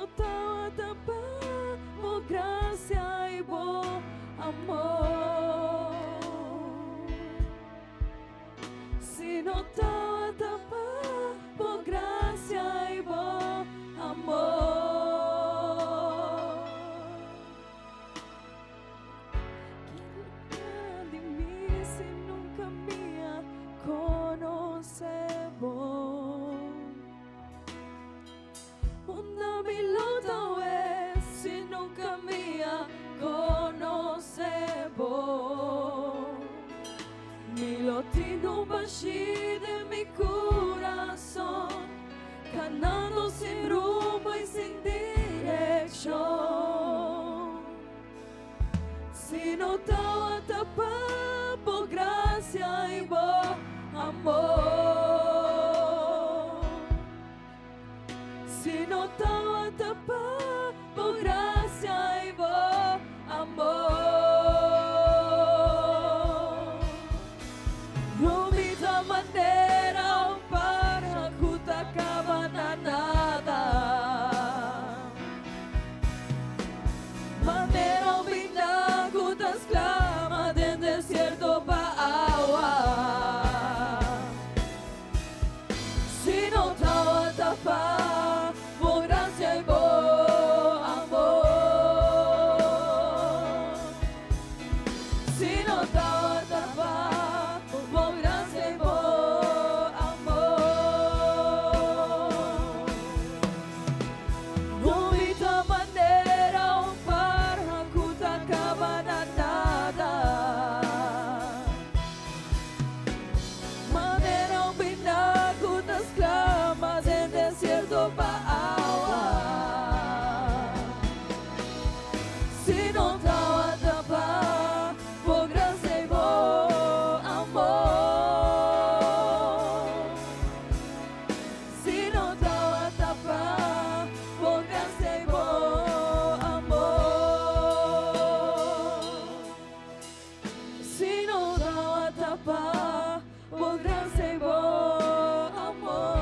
no tabata pa bo gracia y bo amor. Si no tabata pa bo gracia y bo amor. Kico ta di mi si nunca mi a conoce bo? Unda mi lo ta awe si nunca mi a conoce bo? Mi lo tin un bashi den mi curason, canando sin rumbo y sin direccion. Si no tabata pa bo gracia y bo amor. Si no tabata pa bo gracia y bo amor. Lo mi ta manera un parha cu ta caba na nada. Manera un bina cu ta sclama den desierto pa awa. Si no tabata pa bo gracia y bo amor. Si no tabata pa bo gracia y bo amor. Lo mi ta manera un parha cu ta caba na nada. Manera un bina cu ta sclama den desierto pa awa. Si no tabata pa bo gracia y bo amor. Si no tabata pa bo gracia y bo amor. Si no tabata pa bo gracia y bo amor.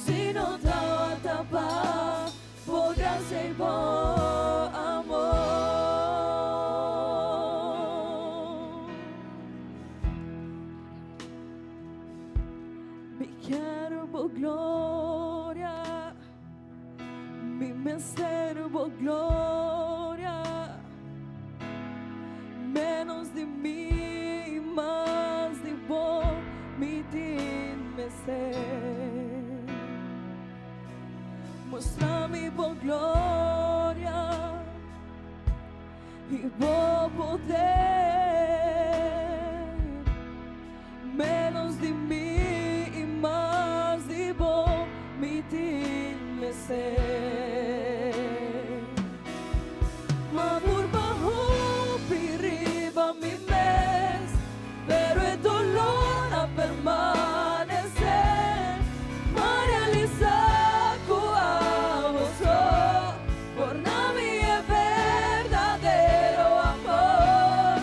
Si no tabata pa bo gracia y bo amor. Mi kier bo gloria, mi mester bo gloria. Menos di mi, mas di bo, mi tin mester. Mustra mi bo gloria y bo poder. Menos di mi y mas di bo, mi tin mester. M'a purba hopi riba mi mes, pero e dolor a permanece. M'a realisa cu abo so por duna mi e berdadero amor.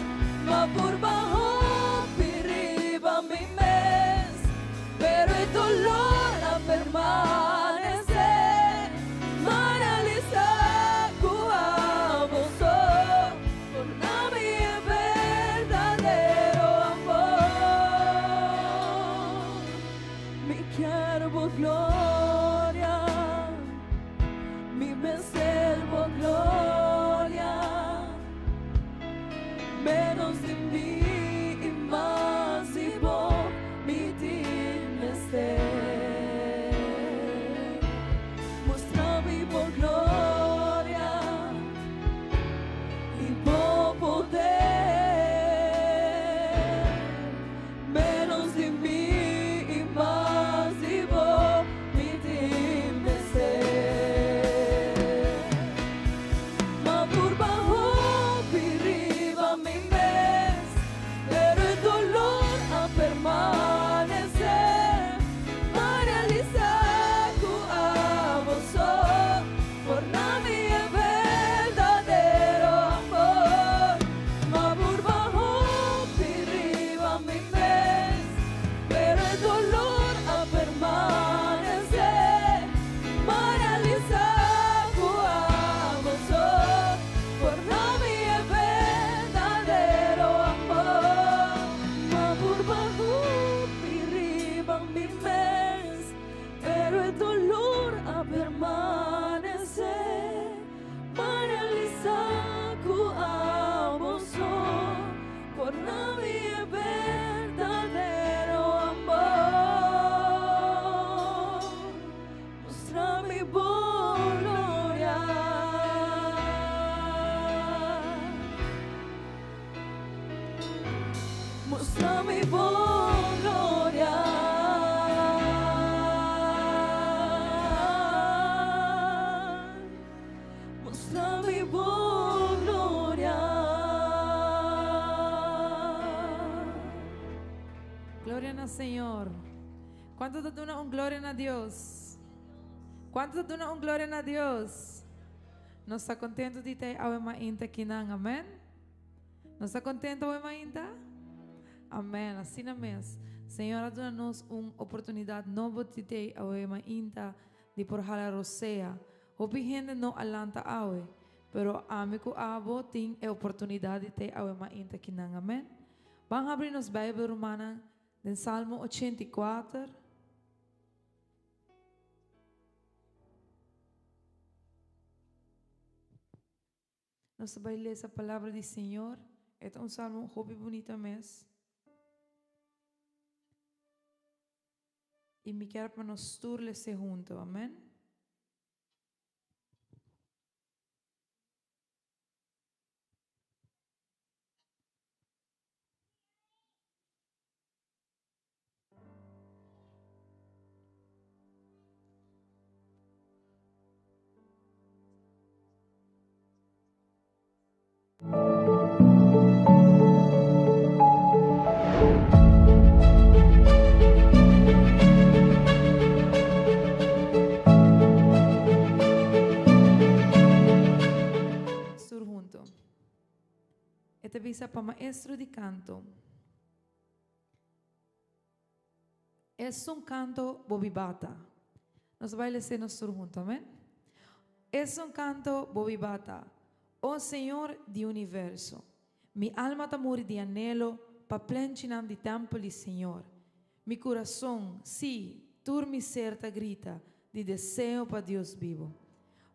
Mustra mi bo gloria. Mustra mi bo gloria. Gloria na Señor. Cuanto ta duna un gloria na Dios? Cuanto ta duna un gloria na Dios? Nos ta contento di ta awe mainta kinan. Amen. Nos ta contento awe mainta? Amen. Asina mes. Señor a duna nos un oportunidad nobo di ta awe mainta di por hala rosea. Hopi hende no a lanta awe, pero ami cu abo tin e oportunidad di ta awe mainta kinan. Amen. Ban habri nos Bijbel, rumannan, den Salmo 84. Nos ta bai lesa palabra di Señor. E ta un salmo hopi bunita mes. I mi kier pa nos tur les'é hunto. Amen. Sur hunto. E ta bisa pa maestro di canto. Es un canto bobibata. Nos bai lese nos tur hunto, amen? Es un canto bobibata. O Señor di universo, mi alma ta muri di anhelo pa plenchinan di tempel di Señor. Mi curason, sí, tur mi ser ta grita di deseo pa Dios bibo.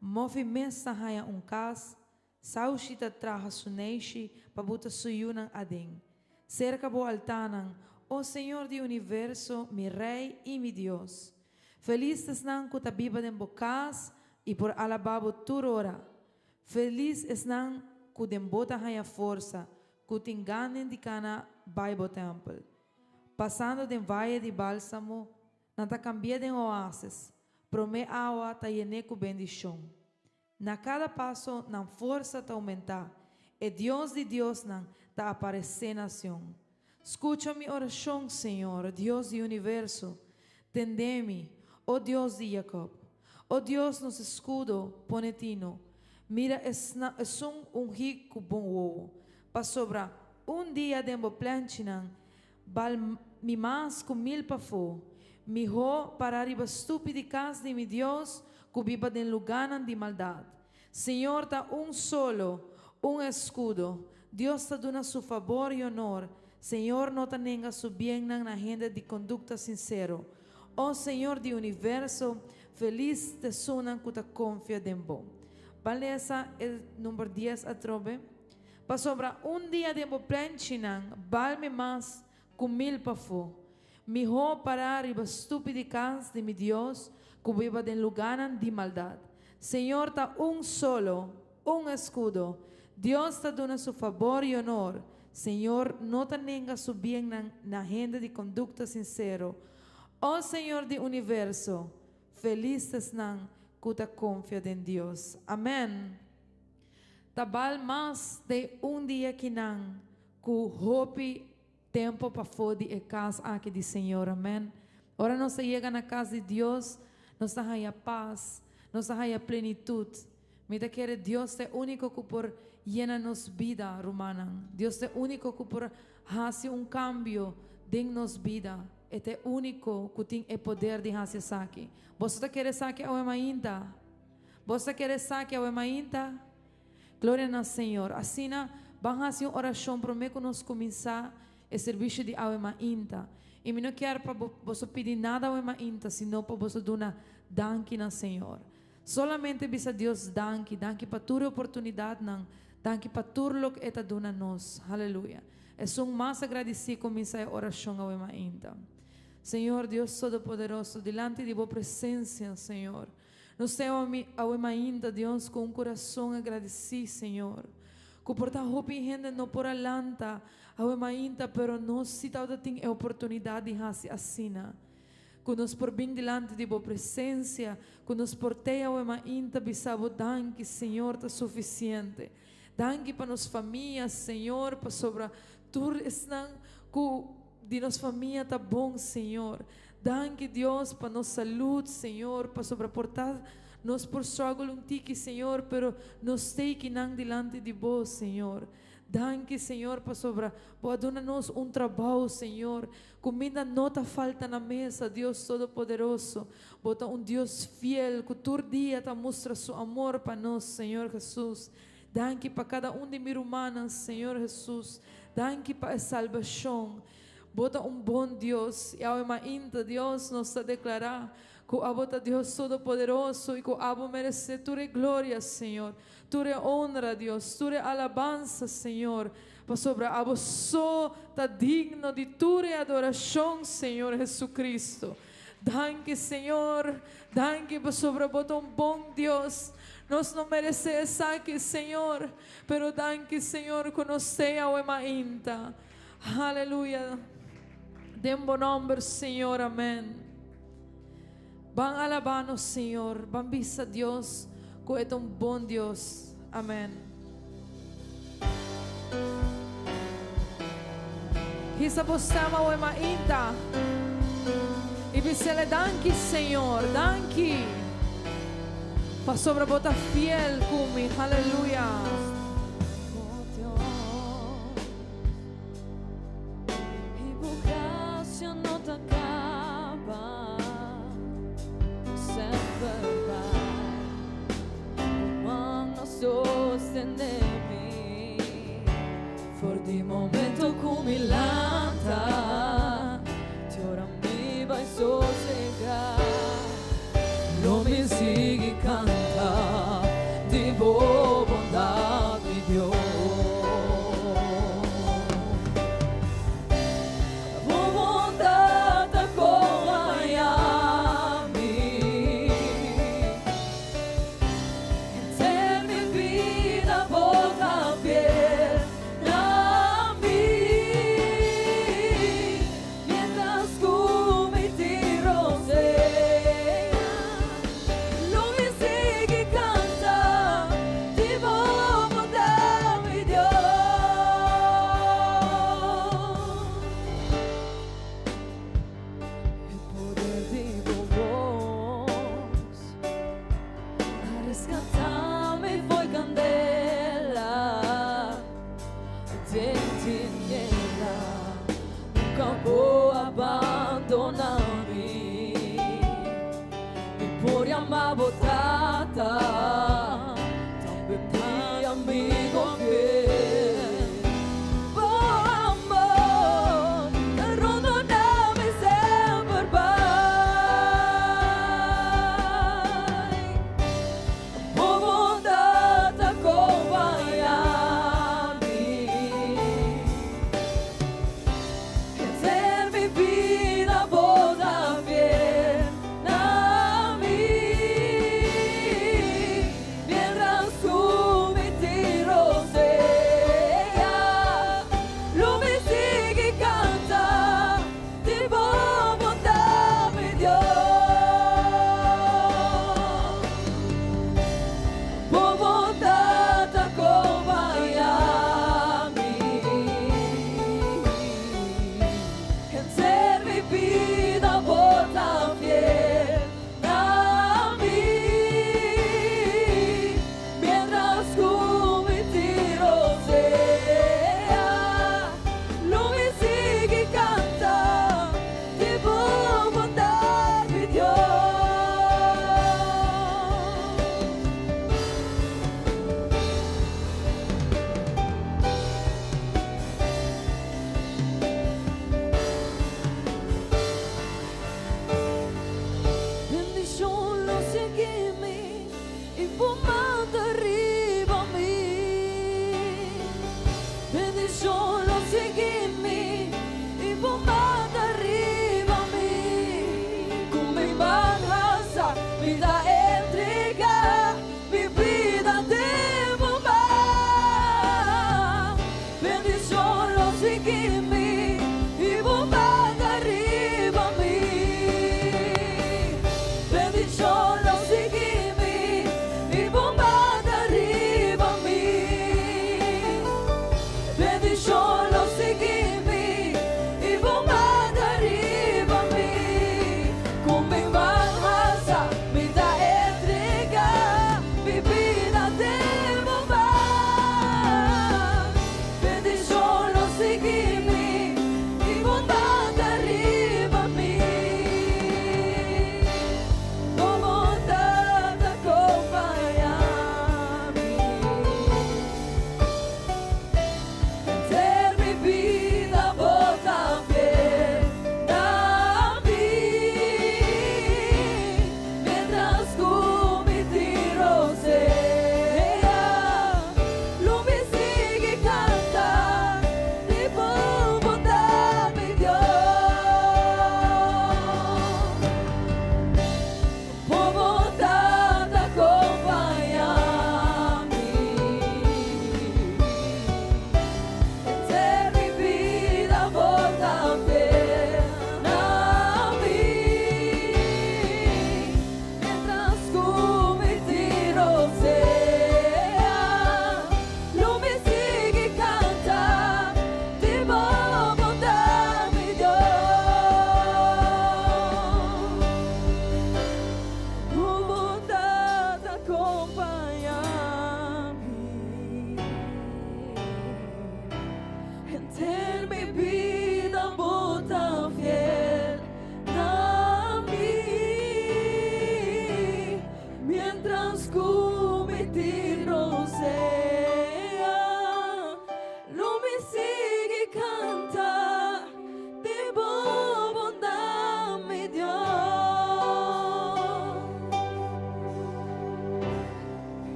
Mofi mes ta haña un cas Saushi ta traha su neishi pa buta su yunan aden. Serka bo altanan, o Señor di universo, mi Rei i mi Dios. Felis esnan ku ta biba den bo kas i por alabá bo tur ora. Felis esnan ku den bo ta haña forsa, ku tin ganen di kana bai bo tèmpel. Pasando den vaye di bálsamo, nan ta kambi'é den oasis, promé awa ta yen'é ku bendishon. Na kada paso nan forsa ta oumentá, e Dios di diosnan ta aparesé na Sion. Skucha mi orashon, Señor, Dios di universo, tendé mi, o Dios di Jakòb. O Dios, nos eskudo, pone tino, mira esun ungí ku bon wowo, pasobra un dia den bo plenchinan bal mi mas ku mil pafó. Mihó para riba stupi di kas di mi Dios ku biba den lugánan di maldat. Señor ta un solo, un eskudo. Dios ta duna su fabor i onor. Señor no ta nenga su biennan na hende di kondukta sinsero. O Señor di universo, felis t'esunnan ku ta konfia den bo. Ban lesa e number dies atrobe. Pasobra un dia den bo plenchinan bal mi mas ku mil pafó. Mihó pará riba stupi di kas di mi Dios ku biba den lugánan di maldat. Señor ta un solo, un eskudo. Dios ta duna su fabor i onor. Señor no ta nenga su biennan na hende di kondukta sinsero. O Señor di universo, felis t'esnan ku ta konfia den Dios. Amèn. Ta bal mas den un dia kinan ku hopi tempo pafó di e kas aki di Señor. Amen. Ora nos ta yega na kas di Dios, nos ta haña pas, nos ta haña plenitut. Mi ta kere Dios ta e úniko ku por yena nos bida, rumannan. Dios ta e úniko ku por hasi un kambio den nos bida. E ta e úniko ku tin e poder di hasi esaki. Boso ta kere esaki awe mainta? Boso ta kere esaki awe mainta? Gloria na Señor. Asina, ban hasi un orashon promé ku nos kuminsá e servisio di awe mainta. I mi no kier pa boso pidi nada awe mainta, sino pa boso duna danki na Señor. Solamente bisa Dios danki, danki pa tur e oportunidatnan, danki pa tur loke E ta duna nos. Haleluya. Esun mas agradisí kuminsá e orashon awe mainta. Señor Dios Todopoderoso, dilanti di Bo presensia, Señor. Nos ta awe mainta, Dios, ku un kurason agradesí, Señor. Ku por ta hopi hende no por a lanta awe mainta pero nos si tabata tin e oportunidat di hasi asina. Ku nos por bin dilanti di bo presensia, ku nos por tei awe mainta bisa bo danki Señor ta sufisiente. Danki pa nos famia Señor pasobra tur esnan ku di nos famia ta bon Señor. Danki Dios pa nos salud Señor pasobra por ta nos por struggle un tiki Señor pero nos tei kinan dilanti di bo Señor. Danki Señor pasobra bo a duna nos un trabao Señor. Cuminda no ta falta na mesa Dios Todopoderoso. Bo ta un Dios fiel cu tur dia ta mustra su amor pa nos Señor Jesus. Danki pa cada un di mi rumannan Señor Jesus. Danki pa e salbacion. Bo ta un bon Dios y awe mainta Dios nos ta declara cu abo ta Dios Todopoderoso y cu abo merece tur e gloria Señor, tur e honra Dios, tur e alabansa Señor, pasobra abo so ta digno di tur e adoracion Señor Jesucristo. Danki Señor, danki pasobra bo ta un bon Dios. Nos no merece esaki Señor, pero danki Señor cu nos t'ey awe mainta. Aleluya. Den bo nomber, Señor. Amén. Ban alabá nos Señor. Ban bisa Dios ku e ta un bon Dios. Amén. Hisa bo stem awe mainta i bis'El danki, Señor. Danki. Pasobra bo ta fiel ku mi. Aleluya. Y bo gracia no ta caba, semper bai. Bo man a sostene mi for di momento cu mi lanta te ora mi bai sosega. Lo mi sigui canta di bo bondad, mi Dios. Bo bondad ta compaña mi. Henter mi bida bo ta fiel na mi.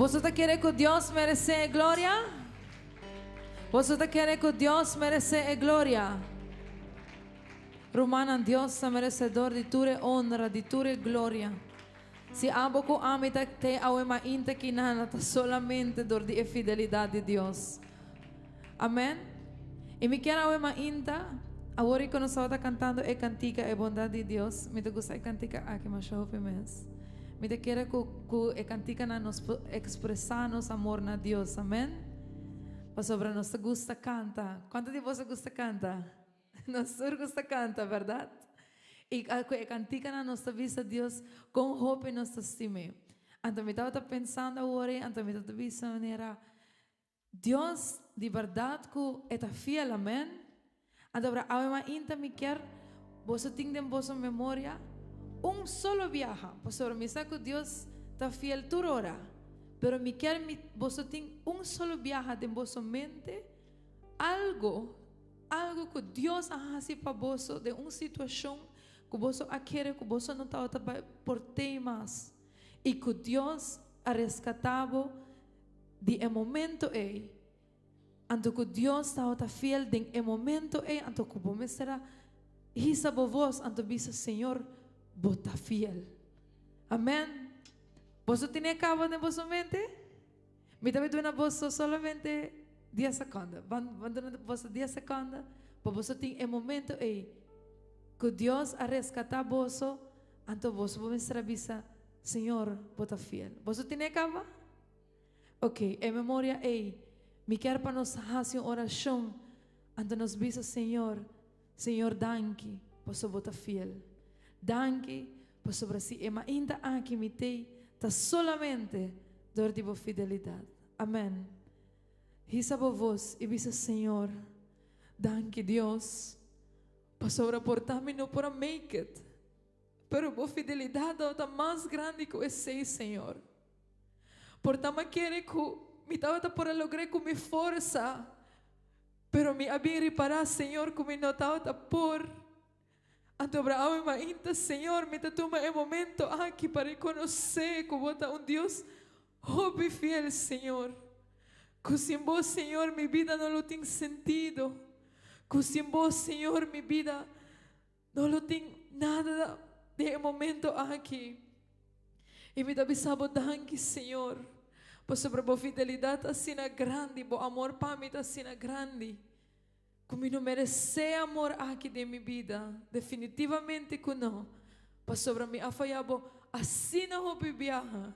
Boso ta kere ku Dios meresé e gloria? Boso ta kere ku Dios meresé e gloria? Rumannan, Dios ta meresedor di tur e honra, di tur e gloria. Si abo ku ami ta te awe mainta kinan, ta solamente dor di e fidelidat di Dios. Amen. I mi kier awe mainta, awor i ku nos tabata kantando e kantika E Bondat di Dios, mi ta gusta e kantika aki masha hopi mes. Mi ta kere ku ku e kantikanan nos por ekspresá nos amor na Dios. Amen. Pasobra nos ta gusta kanta. Kuantu di boso gusta kanta? Nos tur gusta kanta, bèrdat? I ku e kantikanan nos ta bisa Dios kon hopi nos ta stim'é. Anto mi tabata pensando awor ei, anto mi tabata bisa manera, Dios di berdad cu e ta fiel, amen. Anto ora awe mainta mi kier boso tin den boso memoria un solo biaha, pasobra mi sa cu Dios ta fiel tur ora, pero mi kier mi boso tin un solo biaha den boso mente algo, algo cu Dios a haci pa boso den un situacion cu boso a kere cu boso no tabata bay por tey mas y cu Dios a rescata bo Di e momento ei, anto ku Dios tabata fiel den e momento ei, anto ku bo mester a hisa bo vos, anto bisa, Señor, bo ta fiel. Amen. Boso tene e kaba den boso mente? Mi ta bai duna boso solamente dies sekonda. Ban, ban duna boso dies sekonda pa boso tin e momento ei ku Dios a reskatá boso, anto boso bo mester a bisa, Señor, bo ta fiel. Boso tene e kaba? Ok, e memoria ei, mi kier pa nos hasi un orashon, anto nos bisa Señor, Señor danki pasobra bo ta fiel. Danki pasobra si e mainta aki mi tei ta solamente dor di bo fidelidat. Amen. Hisa bo vos i bisa Señor, danki Dios, pasobra por ta mi no por a make it, pero bo fidelidat tabata mas grandi ku esei, Señor. Por ta m'a kere ku mi tabata por a logr'é ku mi forsa, pero mi a bin ripará, Señor, ku mi no tabata por. Anto Abraham i mainta, Señor, mi ta tuma e momento aki pa rekonosé ku Bo ta un Dios hopi fiel, Señor. Ku sin Bo, Señor, mi bida no lo tin sentido. Ku sin Bo, Señor, mi bida No lo tin nada den e momento aki. I mi ta bisa bo danki, Señor, pasobra bo fidelidat ta asina grandi, bo amor pa mi ta asina grandi, ku mi no meresé e amor aki den mi bida, definitivamente ku no, pasobra mi a faya bo asina hopi biaha.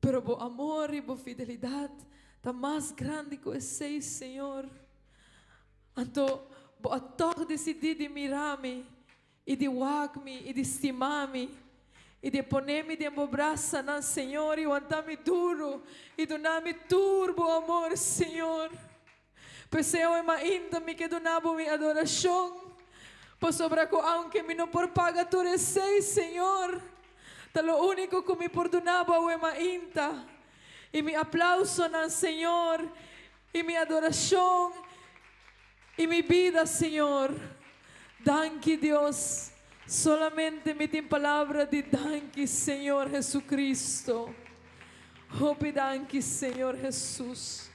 Pero bo amor i bo fidelidat ta mas grandi ku esei, Señor. Anto bo a tòg disidí di mira mi i di wak mi i di stima mi i di pone mi den bo brasanan, Señor, i wanta mi duru i duna mi tur bo amor, Señor. P'esei awe mainta mi ke duna bo mi adorashon, pasobra ku aunke mi no por paga tur esei, Señor, ta lo úniko ku mi por duna bo awe mainta. I mi aplausonan, Señor, I mi adorashon i mi bida, Señor. Danki, Dios. Solamente mi tin palabra di danki, Señor Jesucristo. Hopi danki, Señor Jesus.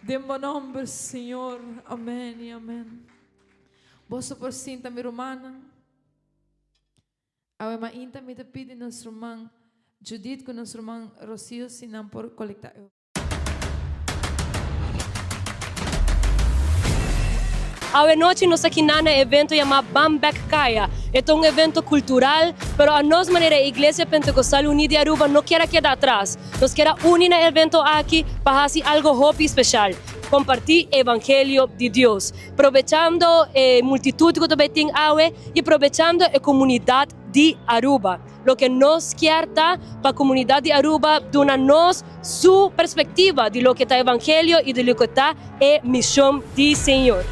Den bo nomber, Señor. Amen i amen. Boso por sinta, mi rumannan. Awe mainta mi ta pidi nos ruman Judith ku nos ruman Rocio si nan por kolekta e. Awe nochi nos ta kina na e evento yamá Ban Bek Kaya. E ta un evento kultural, pero a nos manera e Iglesia Pentecostal Uní di Aruba no kier a keda atras. Nos kier a uni na e evento aki pa hasi algo hopi speshal, kompartí e evangelio di Dios, probechando e multitut ku ta bai tin awe i probechando e komunidat di Aruba. Loke nos kier ta pa comunidad di Aruba duna nos su perspectiva di loke ta evangelio y di loke ta e mision di Señor.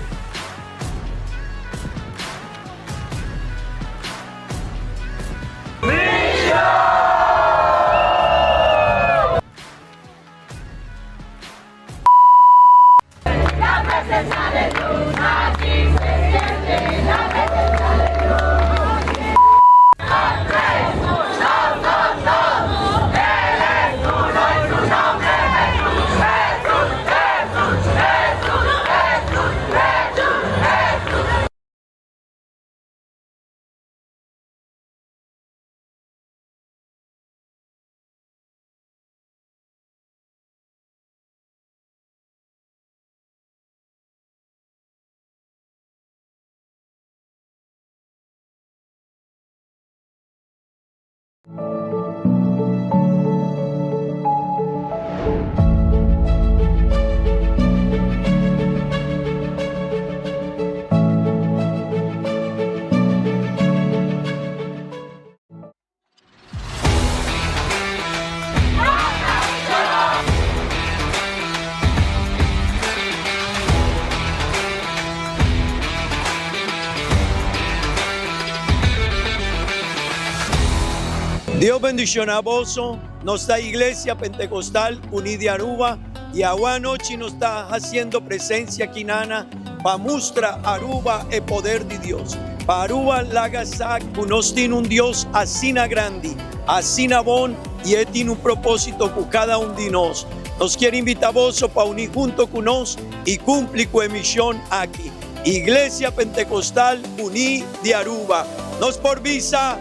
Dios bendiciona boso. Nos ta Iglesia Pentecostal Uní di Aruba y awe anochi nos ta haciendo presencia aki nana pa mustra Aruba e poder di Dios. Pa Aruba laga sa cu nos tin un Dios asina grandi, asina bon y e tin un proposito cu cada un di nos. Nos kier invita boso pa uni hunto cu nos y cumpli cu e mision aki. Iglesia Pentecostal Uní di Aruba. Nos por bisa.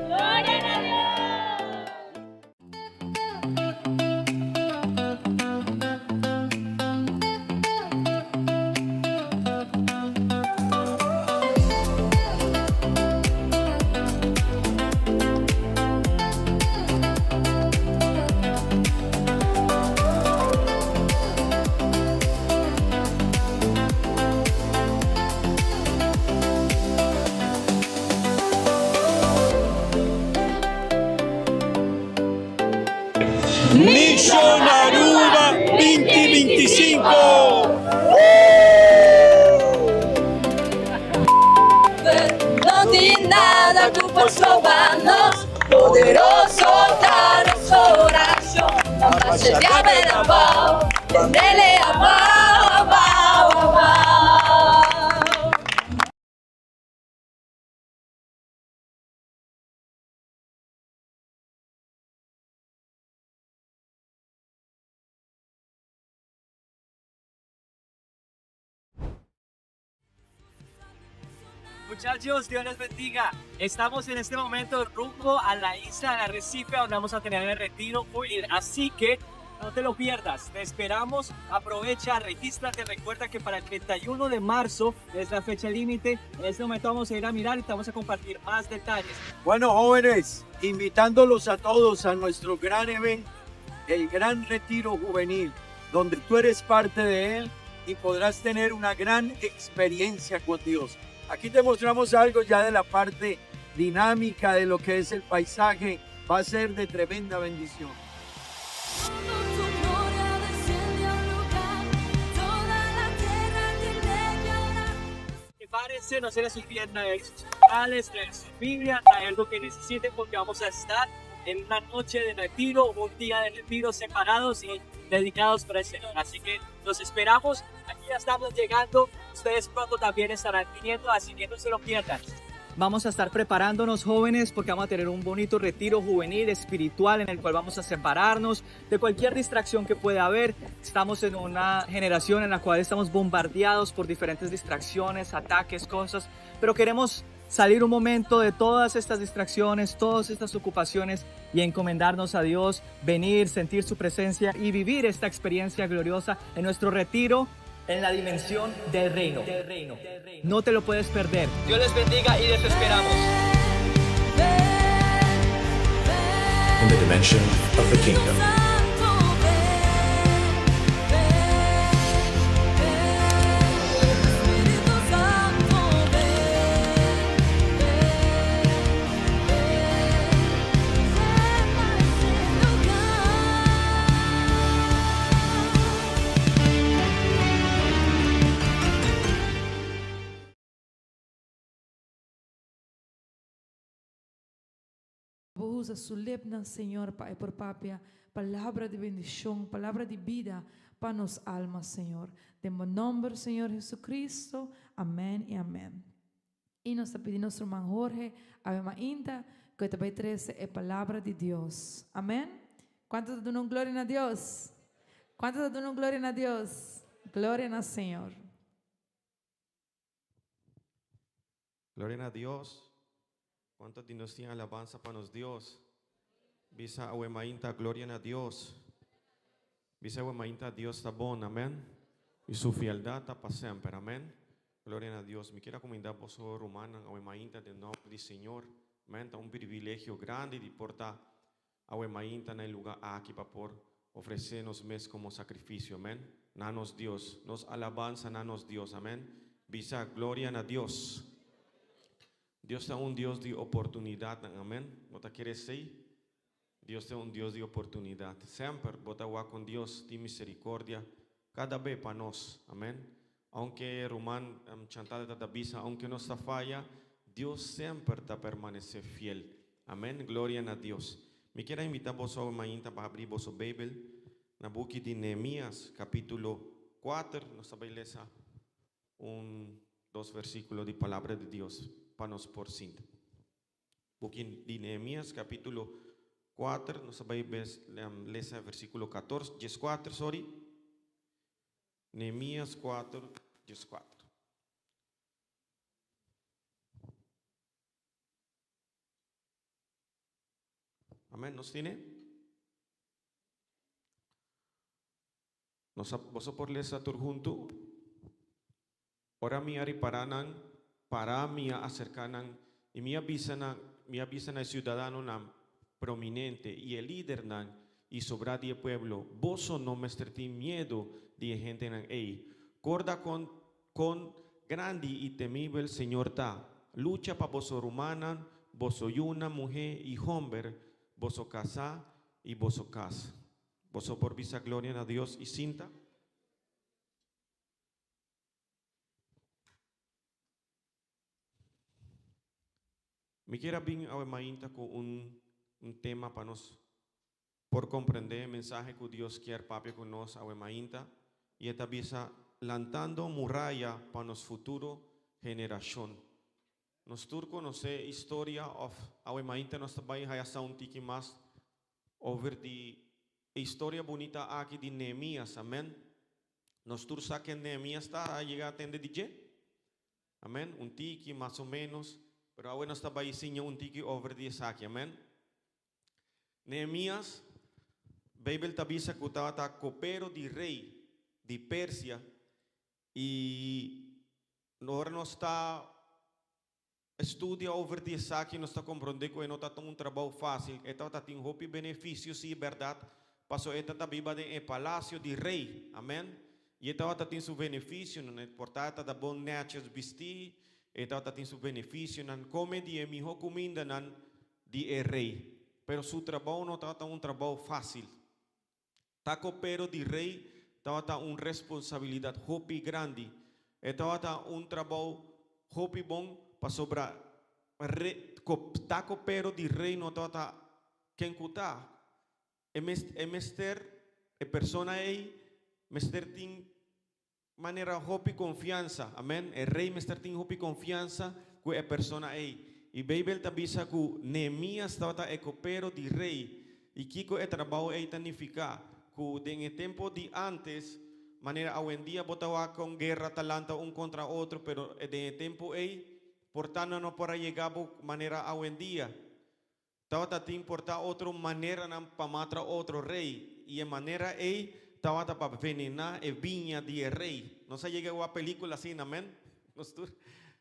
Gloria na Dios! Mission Aruba binti binti sinku! No tin nada ku por stroba nos, poderoso ta nos orashon. Pasa diabel abao, tendele abao, abao, abao. Muchachos, Dios les bendiga. Estamos en este momento rumbo a la isla de Arrecife, donde vamos a tener el retiro. Así que no te lo pierdas. Te esperamos. Aprovecha, regístrate. Recuerda que para el 31 de marzo es la fecha límite. En este momento vamos a ir a mirar y te vamos a compartir más detalles. Bueno, jóvenes, invitándolos a todos a nuestro gran evento, el Gran Retiro Juvenil, donde tú eres parte de él y podrás tener una gran experiencia con Dios. Aquí te mostramos algo ya de la parte dinámica de lo que es el paisaje. Va a ser de tremenda bendición. Prepárense, no se les olviden traer sus panes, traer su Biblia, traer lo que necesiten, porque vamos a estar en una noche de retiro, un día de retiro separados y dedicados para el Señor. Así que los esperamos. Aquí ya estamos llegando. Ustedes pronto también estarán viniendo, así que no se lo pierdan. Vamos a estar preparándonos, jóvenes, porque vamos a tener un bonito retiro juvenil espiritual en el cual vamos a separarnos de cualquier distracción que pueda haber. Estamos en una generación en la cual estamos bombardeados por diferentes distracciones, ataques, cosas, pero queremos salir un momento de todas estas distracciones, todas estas ocupaciones y encomendarnos a Dios, venir, sentir su presencia y vivir esta experiencia gloriosa en nuestro retiro en la dimensión del reino. No te lo puedes perder. Dios les bendiga y les esperamos. In the dimension of the kingdom. Bo usa su lepnan, Señor, pa e por papia palabra di bendicion, palabra di bida pa nos alma, Señor. Den bo nomber, Señor Jesucristo. Amen y amen. Y nos ta pidi nos ruman Jorge awe mainta cu e ta bay trece e palabra di Dios. Amen. Cuanto ta duna un gloria na Dios? Cuanto ta duna un gloria na Dios? Gloria na Señor. Gloria na Dios. Cuanto di nos tin alabanza pa nos Dios? Bisa awe mainta gloria na Dios. Bisa awe mainta Dios ta bon, amen. Y su fieldad ta pa semper, amen. Gloria na Dios. Mi kier a cuminda boso rumannan awe mainta den nomber di Señor. Amèn. Ta un privilegio grandi di por ta awe mainta na e lugá aki pa por ofresé nos mes komo sakrifisio. Amèn. Na nos Dios. Nos alabansa na nos Dios. Amèn. Bisa, Gloria na Dios. Dios ta un Dios di oportunidatnan. Amèn. Bo ta kere esei? Dios ta un Dios di oportunidat. Semper bo ta wak kon Dios tin miserikordia kada be pa nos. Amen. Aunke ruman Chantal ta ta bisa, aunke nos ta faya, Dios semper ta permanesé fiel. Amen. Gloria na Dios. Mi kier a invitá boso awe mainta pa habri boso Beibel na buki di Nehemias, kapítulo kuater. Nos ta bai lesa un dos versíkulo di Palabra di Dios pa nos por sinta. Buki di Nehemías capítulo 4, nos ta bai lesa versículo 14, 14, sorry. Nehemías 4, 14. Amén, nos tiene? Nos a, boso por lesa tur huntu? Ora mi a ripará nan, pará mi a aserká nan i mi a bisa nan, mi a bisa na e siudadanonan prominente i e lidernan i sobrá di e pueblo, Boso no mester tin miedu di e hendenan ei. Korda kon, kon grandi i temibel Señor ta. Lucha pa boso rumannan, boso yunan muhé i hòmber, boso kasá i boso kas. Boso por bisa gloria na Dios i sinta? Mi kier a bin awe mainta ku un un tema pa nos por komprendé e mensahe ku Dios kier papia ku nos awe mainta i e ta bisa lantando muraya pa nos futuro generashon. Nos tur konosé historia òf awe mainta nos ta bai haya sa un tiki mas Over di e historia bunita aki di Nehemias, amen. Nos tur sa ken Nehemias ta, a yega a tende di dje? Amen, un tiki, mas o menos, pero awe nos ta bai siña un tiki over di esaki, amen. Nehemias, Beibel ta bisa ku tabata kopero di rei di Persia, i ora nos ta Studia over di esaki nos ta komprondé ku e no ta un trabou fásil. E tabata tin hopi benefisio, sí, bèrdat, pasobra e ta biba den e palasio di rei. Amèn. I e tabata tin su benefisionan. E por ta e ta bon nètjes bistí, e tabata tin su benefisionan, kome di e mihó kumindanan di e rei. Pero su trabou no tabata un trabou fásil. Ta kopero di rei tabata un responsabilidat hopi grandi. E tabata un trabou hopi bon pasobra re ta kopero di rei no tabata ken ku ta. E e mester e persona ei mester tin Manera hopi konfiansa. Amen. E rei mester tin hopi konfiansa ku e persona ei. I Beibel ta bisa ku Nehemias tabata e kopero di rei. I kiko e trabou ei ta nifiká? Ku den e tempu di ántes, manera awendia bo ta wak kon guera ta lanta un kontra otro, pero den e tempu ei, por ta nan no por a yega bo manera awendia. Tabata tin por ta otro maneranan pa matra otro rey, y e manera ey tabata pa venena e viña di e rey. Nos a yega wak pelicula asina, amen? Nos tur?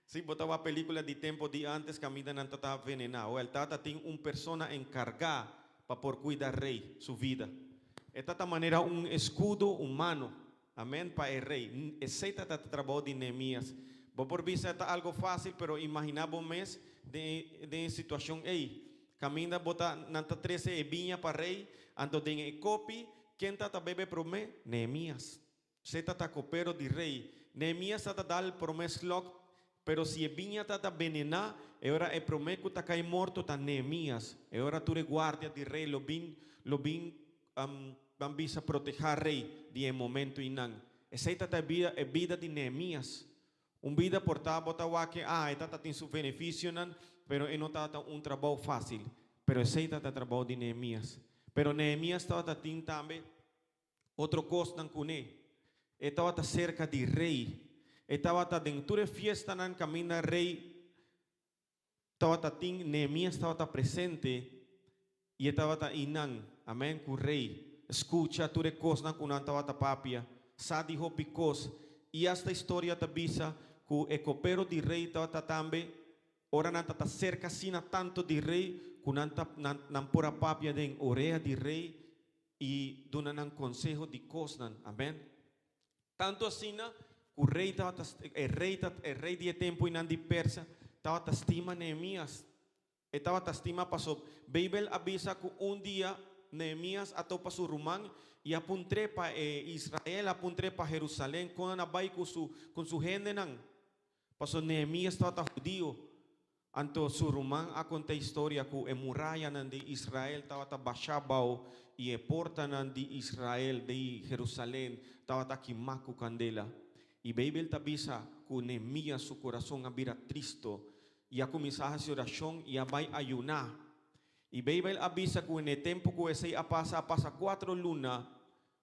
Si, bo ta wak pelicula di tempo di antes caminda nan ta venena. Wel, tata tin un persona encarga pa por cuida rey su vida. E ta ta manera un escudo humano, amen, pa e rey. Esey ta ta trabou di Nehemias. Bo por bisa e ta algo facil, pero imagina bo mes den den e situacion ey. Caminda bo ta, nan ta trece e biña pa rey, anto den e kopi, ken ta ta bebe prome? Nehemias. Esey ta ta copero di rey. Nehemias ta ta dal prome slok, pero si e biña ta ta benena, e ora e prome cu ta cay morto ta Nehemias. E ora tur e guardia di rey lo bin, lo bin Ban bisa protehá rei di e momentu einan. Esei ta ta e bida e bida di Nehemias. Un bida por ta bo ta wak ke ah e ta ta tin su benefisionan, pero e no tabata un trabou fásil. Pero esei ta ta trabou di Nehemias. Pero Nehemias tabata tin tambe otro kosnan kuné. E tabata serka di rei. E tabata den tur e fiestanan kaminda rei Tabata tin, Nehemias tabata presente i e tabata einan, amèn, ku rei, skucha tur e kosnan ku nan tabata papia, sa di hopi kos, i asta historia ta bisa ku e kopero di rei tabata tambe. Ora nan ta serka asina tanto di rei ku nan ta nan nan por a papia den orea di rei i duna nan konseho di kosnan. Amen. Tantu asina ku rei tabata e rei ta e rei di e tempu einan di Persia tabata stima Nehemias. E tabata stima paso Beibel a bisa ku un dia Nehemias a topa su ruman i a puntr'é pa e Israel, a puntr'é pa Herusalen kon nan a bai ku su ku su hendenan. Paso Nehemias tabata hudio. Anto su ruman a konta historia ku e murayanan di Israel tabata bashá bou i e portanan di Israel, di Herusalen, tabata kimá ku kandela. I Beibel ta bisa ku Nehemias su kurason a bira tristo i a kuminsá hasi orashon i a bai ayuná. I Beibel a bisa ku n'e tempu ku esei a pasa, a pasa kuatro luna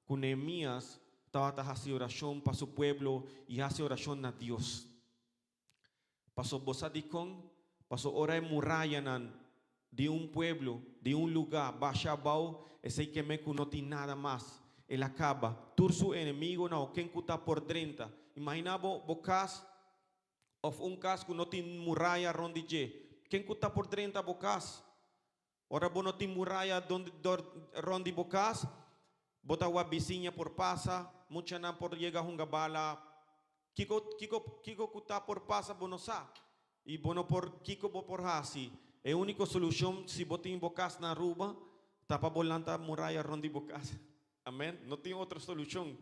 ku Nehemias tabata hasi orashon pa su pueblo i hasi orashon na Dios. Paso bo sa dikon? Paso ora e murayanan di un pueblo, di un lugá, basha abou, esei ke me ku no tin nada mas. El a kaba. Tur su enemigonan o ken ku ta por drenta. Imaginá bo bo kas òf un kas ku no tin muraya rònt di dje. Ken ku ta por drenta bo kas? Ora bo no tin muraya rond di bo cas, bo ta wak bisiña por pasa, muchanan por yega hunga bala. Kico, kico, kico cu ta por pasa bo no sa. Y bo no por, kico bo por haci? E unico solucion si bo tin bo cas na Aruba, ta pa bo lanta muraya rond di bo cas. Amen. No tin otro solucion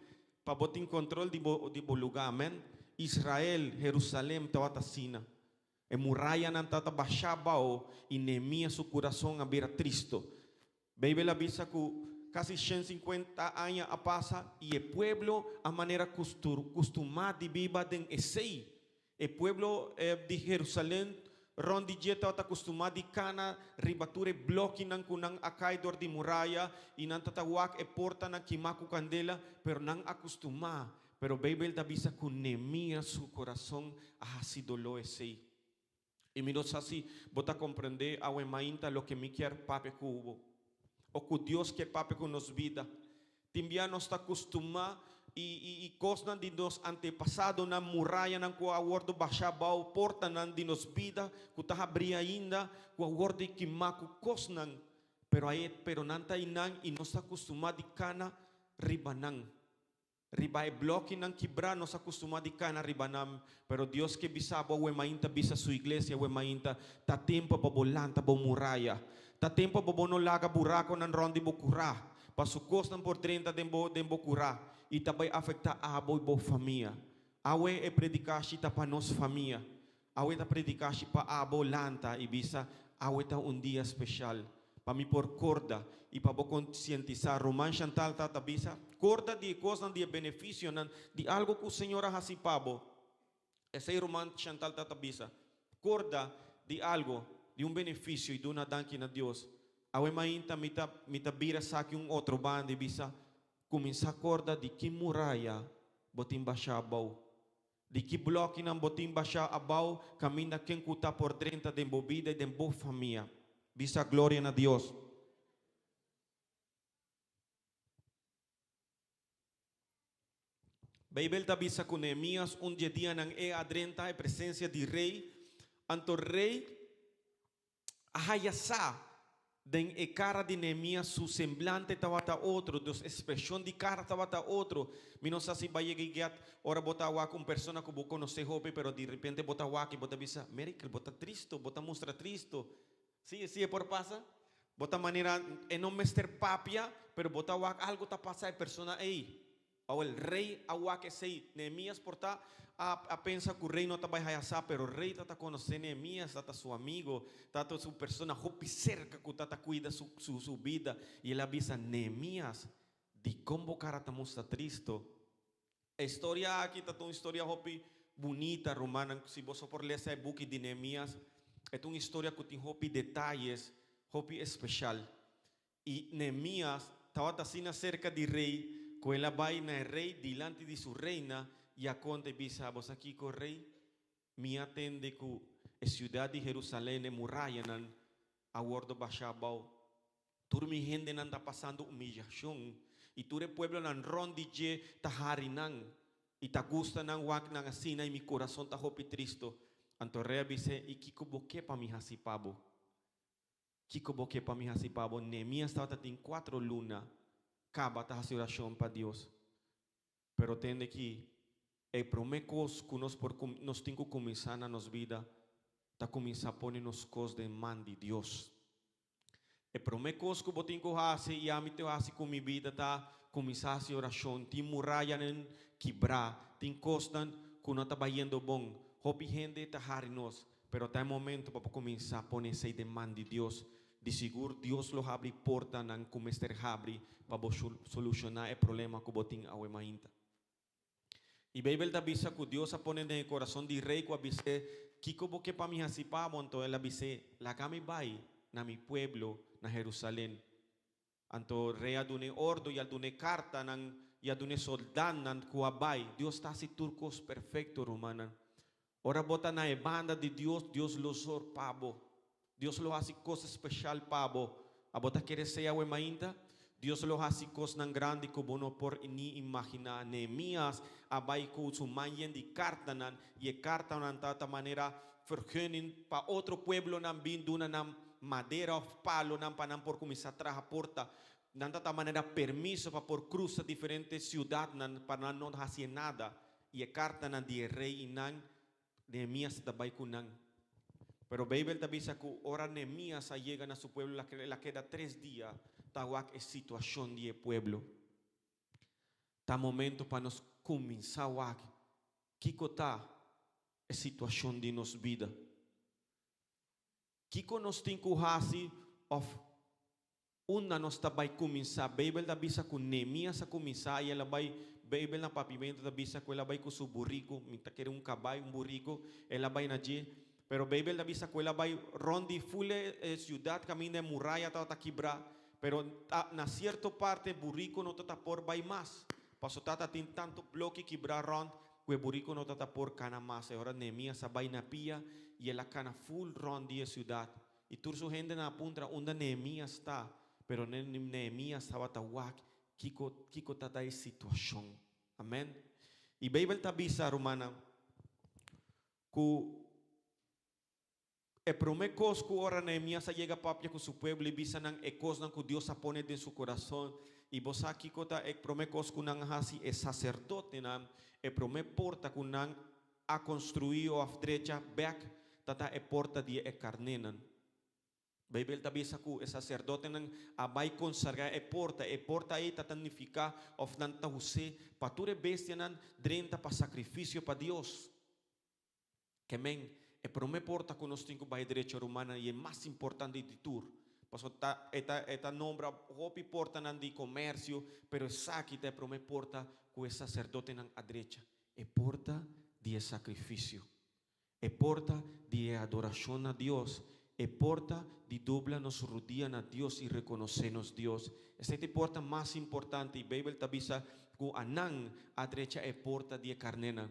pa bo tin control di bo, di bo luga. Amen. Israel, Jerusalem tawata asina. E murayanan tabata bashá abao i Nehemías su kurason a bira tristu. Beibel a bisa ku kasi 150 aña a pasa i e pueblo a manera kustumá di biba den esei. E pueblo di Herusalen rònt di dje tabata kustumá di kana riba tur e blòkinan ku nan a kai dor di muraya i nan tabata wak e portanan kimá ku kandela, pero nan a kustumá. Pero Beibel ta bisa ku Nehemías su kurason a hasi doló esei. I mi no sa si bo ta komprendé awe mainta loke mi kier papia ku bo, o ku Dios kier papia ku nos bida. Tin bia nos ta kustumá i i kosnan di nos antepasadonan, murayanan ku a wòrdu bashá abou, portanan di nos bida ku ta habrí ainda, ku a wòrdu kimá ku kosnan, pero ae pero nan ta einan i nos ta kustumá di kana riba nan. Riba e blokinan kibrá nos a kustumá di kana riba nan, pero Dios ke bisa bo awe mainta, bisa Su iglesia awe mainta, ta tempu pa bo lanta bo muraya. Ta tempu pa bo no laga burakonan rònt di bo kurá, pa su kosnan por drenta den bo den bo kurá i ta bai afektá abo i bo famia. Awe e predikashi ta pa nos famia. Awe ta predikashi pa abo lanta i bisa, Awe ta un dia speshal pa mi por korda i pa bo konsientisá. Ruman Chantal ta ta bisa, Korda di e kosnan, di e benefisionan, di algu ku Señor a hasi pa bo. Esei ruman Chantal ta ta bisa, Korda di algu, di un benefisio i duna danki na Dios. Awe mainta mi ta mi ta bira esaki un otro banda i bisa, Kuminsá korda di ki muraya bo tin bashá abou. Di ki blòkinan bo tin bashá abou kaminda ken ku ta por drenta den bo bida i den bo famia? Bisa gloria na Dios. Beibel ta bisa ku Nehemias un dje dianan e a drenta e presensia di rei, anto rei a haya sa den e cara di Nehemias su semblante tabata otro, dus expresion di cara tabata otro. Mi no sa si ba yega y get ora bo ta wak un persona cu bo conoce hopi pero di repente bo ta wak y bo ta bisa, Merikel bo ta tristo, bo ta mustra tristo. Si, si e por pasa? Bo ta manera e no mester papia pero bo ta wak algo ta pasa e persona ey. Awel, rei a wak esei. Nehemías por ta a a pensa ku rei no ta bai haya sa, pero rei ta ta konosé Nehemías, ta ta su amigo, ta ta su persona hopi serka ku ta ta kuida su su su bida. I el a bisa, Nehemías, dikon bo kara ta mustra tristo? E historia aki ta ta un historia hopi bunita, rumannan. Si boso por lesa e buki di Nehemías, e ta un historia ku tin hopi detayes, hopi espeshal. I Nehemías tabata asina serka di rei ku el a bai na e rei dilanti di su reina i a konta i bisa, Bo sa kiko, rei? Mi a tende ku e siudat di Herusalen, e murayanan a wòrdu bashá abou. Tur mi hendenan ta pasando umiyashon, i tur e pueblonan rònt di dje ta hari nan i ta gusta nan wak nan asina, i mi kurason ta hopi tristu. Anto rei a bis'é, I kiko bo ke pa mi hasi pa bo? Kiko bo ke pa mi hasi pa bo? Nehemias tabata tin kuatro luna kaba ta hasi orashon pa Dios. Pero tende ki e promé kos ku nos por nos tin ku kuminsá na nos bida ta kuminsá pone nos kos den man di Dios. E promé kos ku bo tin ku hasi i ami tin ku hasi ku mi bida ta kuminsá hasi orashon. Tin murayanan kibrá, tin kosnan ku no ta bayendo bon. Hopi hende ta hari nos, pero ta e momento pa bo kuminsá pone esei den man di Dios. Di sigur Dios lo habri portanan ku mester habri pa bo solushoná e problema ku bo tin awe mainta. I Beibel ta bisa ku Dios a pone den e kurason di rei ku a bis'é, Kiko bo ke pa mi hasi pa bo? Anto el a bis'é, Laga mi bai na mi pueblo na Herusalen. Anto rei a dun'é ordu i a dun'é kartanan i a dun'é soldatnan ku a bai. Dios ta hasi tur kos perfekto, rumannan. Ora bo ta na e banda di Dios, Dios lo zor pa bo. Dios lo hasi kos speshal pa bo. Abo ta kere esei awe mainta? Dios lo hasi kosnan grandi ku bo no por ni imaginá. Nehemías a bai ku su man yen di kartanan, i e kartanan tabata manera vergunning pa otro pueblonan bin duna nan madera òf palonan pa nan por kuminsá traha porta. Nan tabata manera permiso pa por krusa diferente siudatnan pa nan no hasié nada. I e kartanan di e rei i nan, Nehemias ta bai ku nan. Pero Beibel ta bisa ku ora Nehemias a yega na su pueblo, el a keda tres dia ta wak e situashon di e pueblo. Ta momento pa nos kuminsá wak kiko ta e situashon di nos bida. Kiko nos tin ku hasi òf Unda nos ta bai kuminsá? Beibel ta bisa ku Nehemias a kuminsá i el a bai, Beibel na papimentu ta bisa ku el a bai ku su buriku, mi ta kere un kabai, un buriku, el a bai na dje. Pero Beibel ta bisa ku el a bai rònt di ful e siudat kaminda e muraya tabata kibrá. Pero na sierto parte e buriku no tabata por bai mas, pasobra tabata tin tantu bloki kibrá rònt ku e buriku no tabata por kana mas. E ora Nehemias a bai na pia i el a kana ful rònt di e siudat. I tur su hendenan a puntra unda Nehemías ta, pero Nehemías tabata wak kiko kiko ta ta e situashon. Amèn. I Beibel ta bisa, rumannan, ku e promé kos ku ora Nehemías a yega papia ku su pueblo i bisa nan e kosnan ku Dios a pone den su kurason, i bo sa kiko ta e promé kos ku nan a hasi? E saserdotenan, e promé porta ku nan a konstruí òf drecha bèk ta ta e porta di e karnénan. Beibel ta bisa ku e saserdotenan a bai konsagrá e porta. E porta ei ta ta nifiká òf nan ta us'é pa tur e bestianan drenta pa sakrifisio pa Dios. Ke men, e promé porta ku nos tin ku bai drecha, rumannan, i e mas importante di tur, pasobra ta e ta e ta nombra hopi portanan di komersio, pero esaki ta e promé porta ku e saserdotenan a drecha. E porta di e sakrifisio, e porta di e adorashon na Dios, e porta di dobla nos rudia na Dios i rekonosé nos Dios. Esei ta e porta mas importante i Beibel ta bisa ku anan a drecha e porta di e karnénan.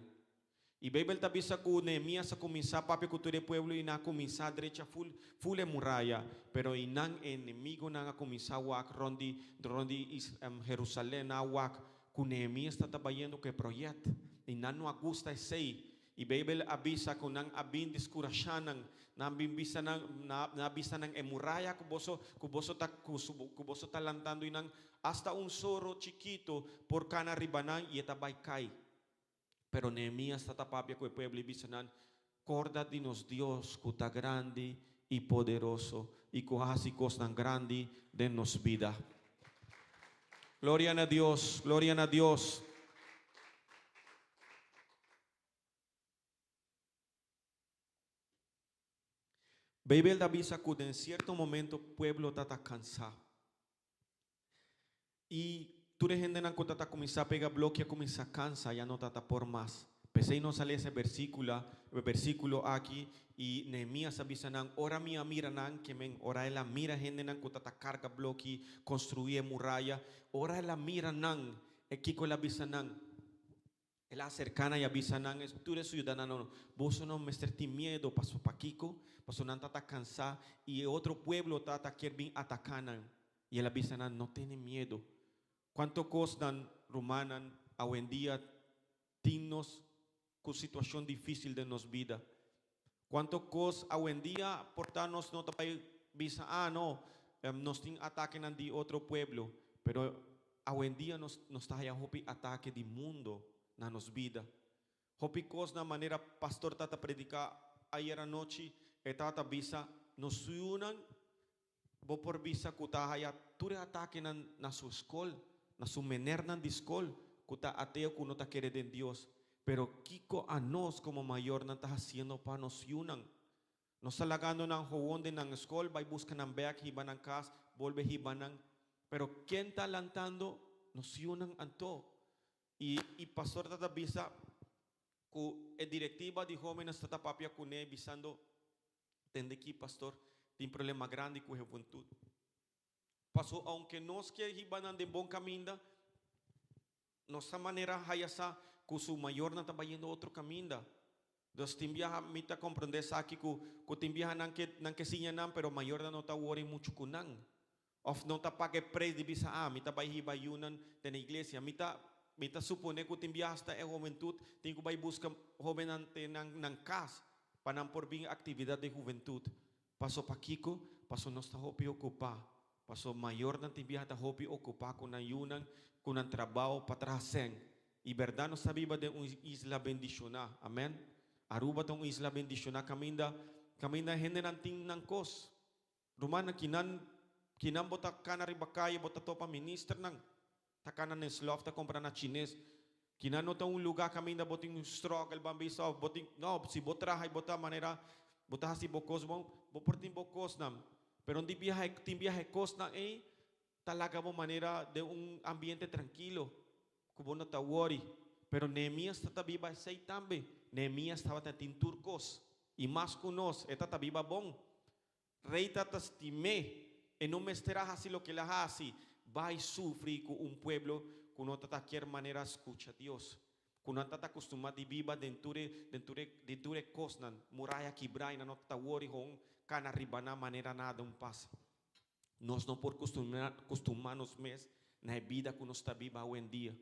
I Beibel ta bisa ku Nehemias a kuminsá papia ku tur e pueblo i nan a kuminsá drecha ful ful e muraya, pero i nan enemigunan a kuminsá wak rònt di rònt di Herusalen, nan a wak Ku Nehemias ta tabayendo ku e proyèt, i nan no a gusta esei. I Beibel a bisa ku nan a bin diskurashá nan, nan a bin bisa nan, nan a bisa nan e muraya ku boso, ku boso ta, ku su, ku boso ta lantando i nan, asta un soro chikitu por kana riba nan i e ta bai kai. Pero Nehemias ta ta papia ku e pueblo i bisa nan, Kòrda di nos Dios ku ta grandi i poderoso i ku a hasi kosnan grandi den nos bida. Gloria na Dios, gloria na Dios. Beibel ta bisa ku den sierto momento pueblo ta ta kansá. I tur e hendenan ku ta ta kuminsá pega bloki a kuminsá kansa, ya no ta ta por mas. P'esei nos a lesa e bersíkula, e bersíkulo aki, i Nehemías a bisa nan, Ora mi a mira nan, ke men, ora el a mira hendenan ku ta ta karga bloki, konstruí e muraya, ora el a mira nan, e kiko el a bisa nan? El a aserká nan i a bisa nan, Tur e siudadanonan, boso no mester tin miedu, paso pakiko? Paso nan ta ta kansá i e otro pueblo ta ta kier bin ataká nan. I el a bisa nan, No tene miedu. Kuantu kosnan, rumannan, awendia tin nos ku situashon difísil den nos bida. Kuantu kos awendia por ta nos no ta bai bisa ah no nos tin atakenan di otro pueblo pero awendia nos nos ta haya hopi atake di mundo na nos bida. Hopi kosnan manera pastor ta ta prediká ayer anochi e tabata bisa nos yunan Bo por bisa ku ta haya tur e atakenan na su skol, na su menernan di skol, ku ta ateo ku no ta kere den Dios. Pero kiko anos komo mayornan ta hasiendo pa nos yunan? Nos ta lagando nan howon den nan skol, bai buska nan bek, hiba nan kas, bolbe hiba nan. Pero ken ta lantando nos yunan anto? I i pastor ta ta bisa ku e direktiva di hobennan ta ta papia kuné bisando, Tende ki, pastor, tin problema grandi ku huventud. Paso aunke nos kier hiba nan den bon kaminda, nos ta manera haya sa ku su mayornan ta bayendo otro kaminda. Dus tin biaha mi ta komprende esaki ku ku tin biaha nan ke nan ke siña nan pero mayornan no ta wori muchu ku nan. Of no ta paga e preis di bisa ah mi ta bai hiba yunan den e iglesia. Mi ta mi ta supone ku tin biaha hasta e hubentut tin ku bai buska hobennan te nan nan kas pa nan por bin aktividat di hubentut. Paso pakiko? Paso nos ta hopi okupá. Paso mayornan tin biaha ta hopi okupá ku nan yunan, ku nan trabao pa traha sèn. I bèrdat nos ta biba den un isla bendishoná. Amèn. Aruba ta un isla bendishoná kaminda kaminda hendenan tin nan kos. Rumannan, kinan kinan bo ta kana riba kaye bo ta topa ministernan ta kana na slof ta kompra na chines. Kinan no ta un luga kaminda bo tin un struggle ban bisa of bo tin no si bo traha y bo ta manera bo ta hasi bo kos bon bo por tin bo kosnan pero di biaha tin biaha e kosnan ey ta laga bo manera den un ambiente trankilo ku bo no ta wori. Pero Nehemias ta ta biba esei tambe. Nehemias tabata tin tur kos y mas ku nos e ta ta biba bon. Rey ta ta stim'é, e no mester a haci loke el a haci, bay sufri cu un pueblo cu no ta ta kier manera scucha Dios, cu nan ta ta custuma di biba den tur e den tur e den tur e cosnan, muraya kibra y nan no ta ta wori hon cana riba nan manera nada un pasa. Nos no por custuma custuma nos mes na e bida cu nos ta biba awendia.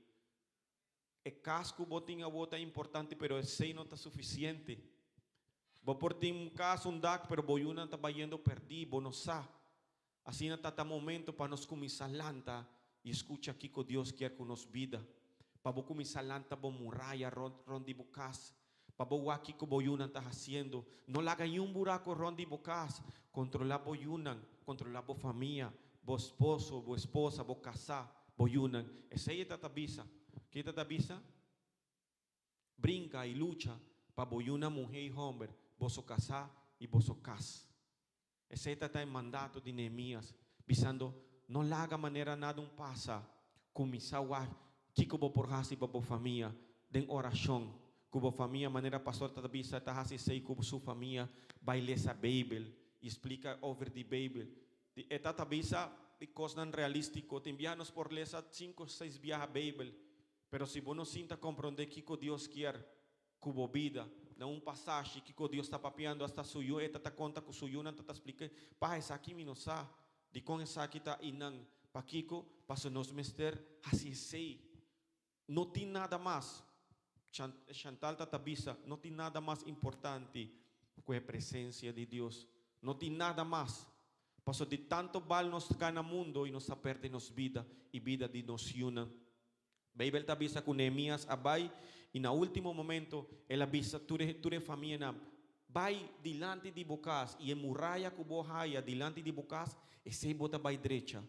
E cas cu bo tin awo ta importante pero esey no ta suficiente. Bo por tin un cas, un dak pero bo yunan ta bayendo perdi, bo no sa. Asina ta ta momento pa nos cuminsa lanta y scucha kico Dios kier cu nos bida. Pa bo cuminsa lanta bo muraya rond rond di bo cas. Pa bo wak kico bo yunan ta haciendo. No laga niun buraco rond di bo cas. Controla bo yunan, controla bo famia, bo esposo, bo esposa, bo casa, bo yunan. Esey e ta ta bisa. Ke e ta ta bisa? Brinca y lucha pa bo yunan muhe y homber, boso casa y boso cas. Esei ta ta e mandato di Nehemias, bisando, No laga manera nada un pasa. Kuminsá wak kiko bo por hasi pa bo famia den orashon ku bo famia, manera pastor ta ta bisa ta hasi esei ku su famia, bai lesa Beibel i splika over di Beibel. Di e ta ta bisa di kosnan realístiko. Tin biaha nos por lesa sinku, seis biaha Beibel, pero si bo no sinta komprondé kiko Dios kier, ku bo bida. Na un pasashi, kiko Dios ta papiando asta su yu, e ta ta konta ku su yunan ta ta splik'é, Pa esaki mi no sa, dikon esaki ta einan, pakiko, paso nos mester hasi esei. No tin nada mas, Chantal ta ta bisa, no tin nada mas importante ku e presensia di Dios. No tin nada mas. Paso di tanto bal nos ta gana mundo i nos ta perde nos bida i bida di nos yunan. Beibel ta bisa ku Nehemias a bai i na último momento el a bisa tur e tur e famianan, Bai dilanti di bo kas i e muraya ku bo haya dilanti di bo kas, esei bo ta bai drecha.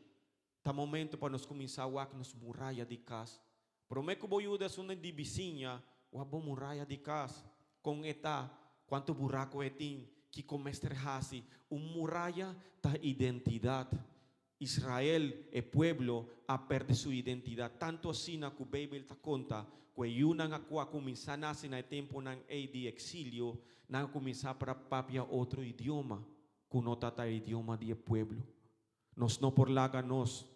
Ta momento pa nos kuminsá wak nos muraya di kas. Promé ku bo yuda esunnan di bisiña, wak bo muraya di kas, kon e ta, kuantu buraku e tin, kiko mester hasi. Un muraya ta identidat. Israel, e pueblo, a perde su identidad, tanto asina cu Bijbel ta conta cu e yunan a cu a cuminsa nace na e temponan ey di exilio, nan a cuminsa pra papia otro idioma cu no ta ta e idioma di e pueblo. Nos no por laga nos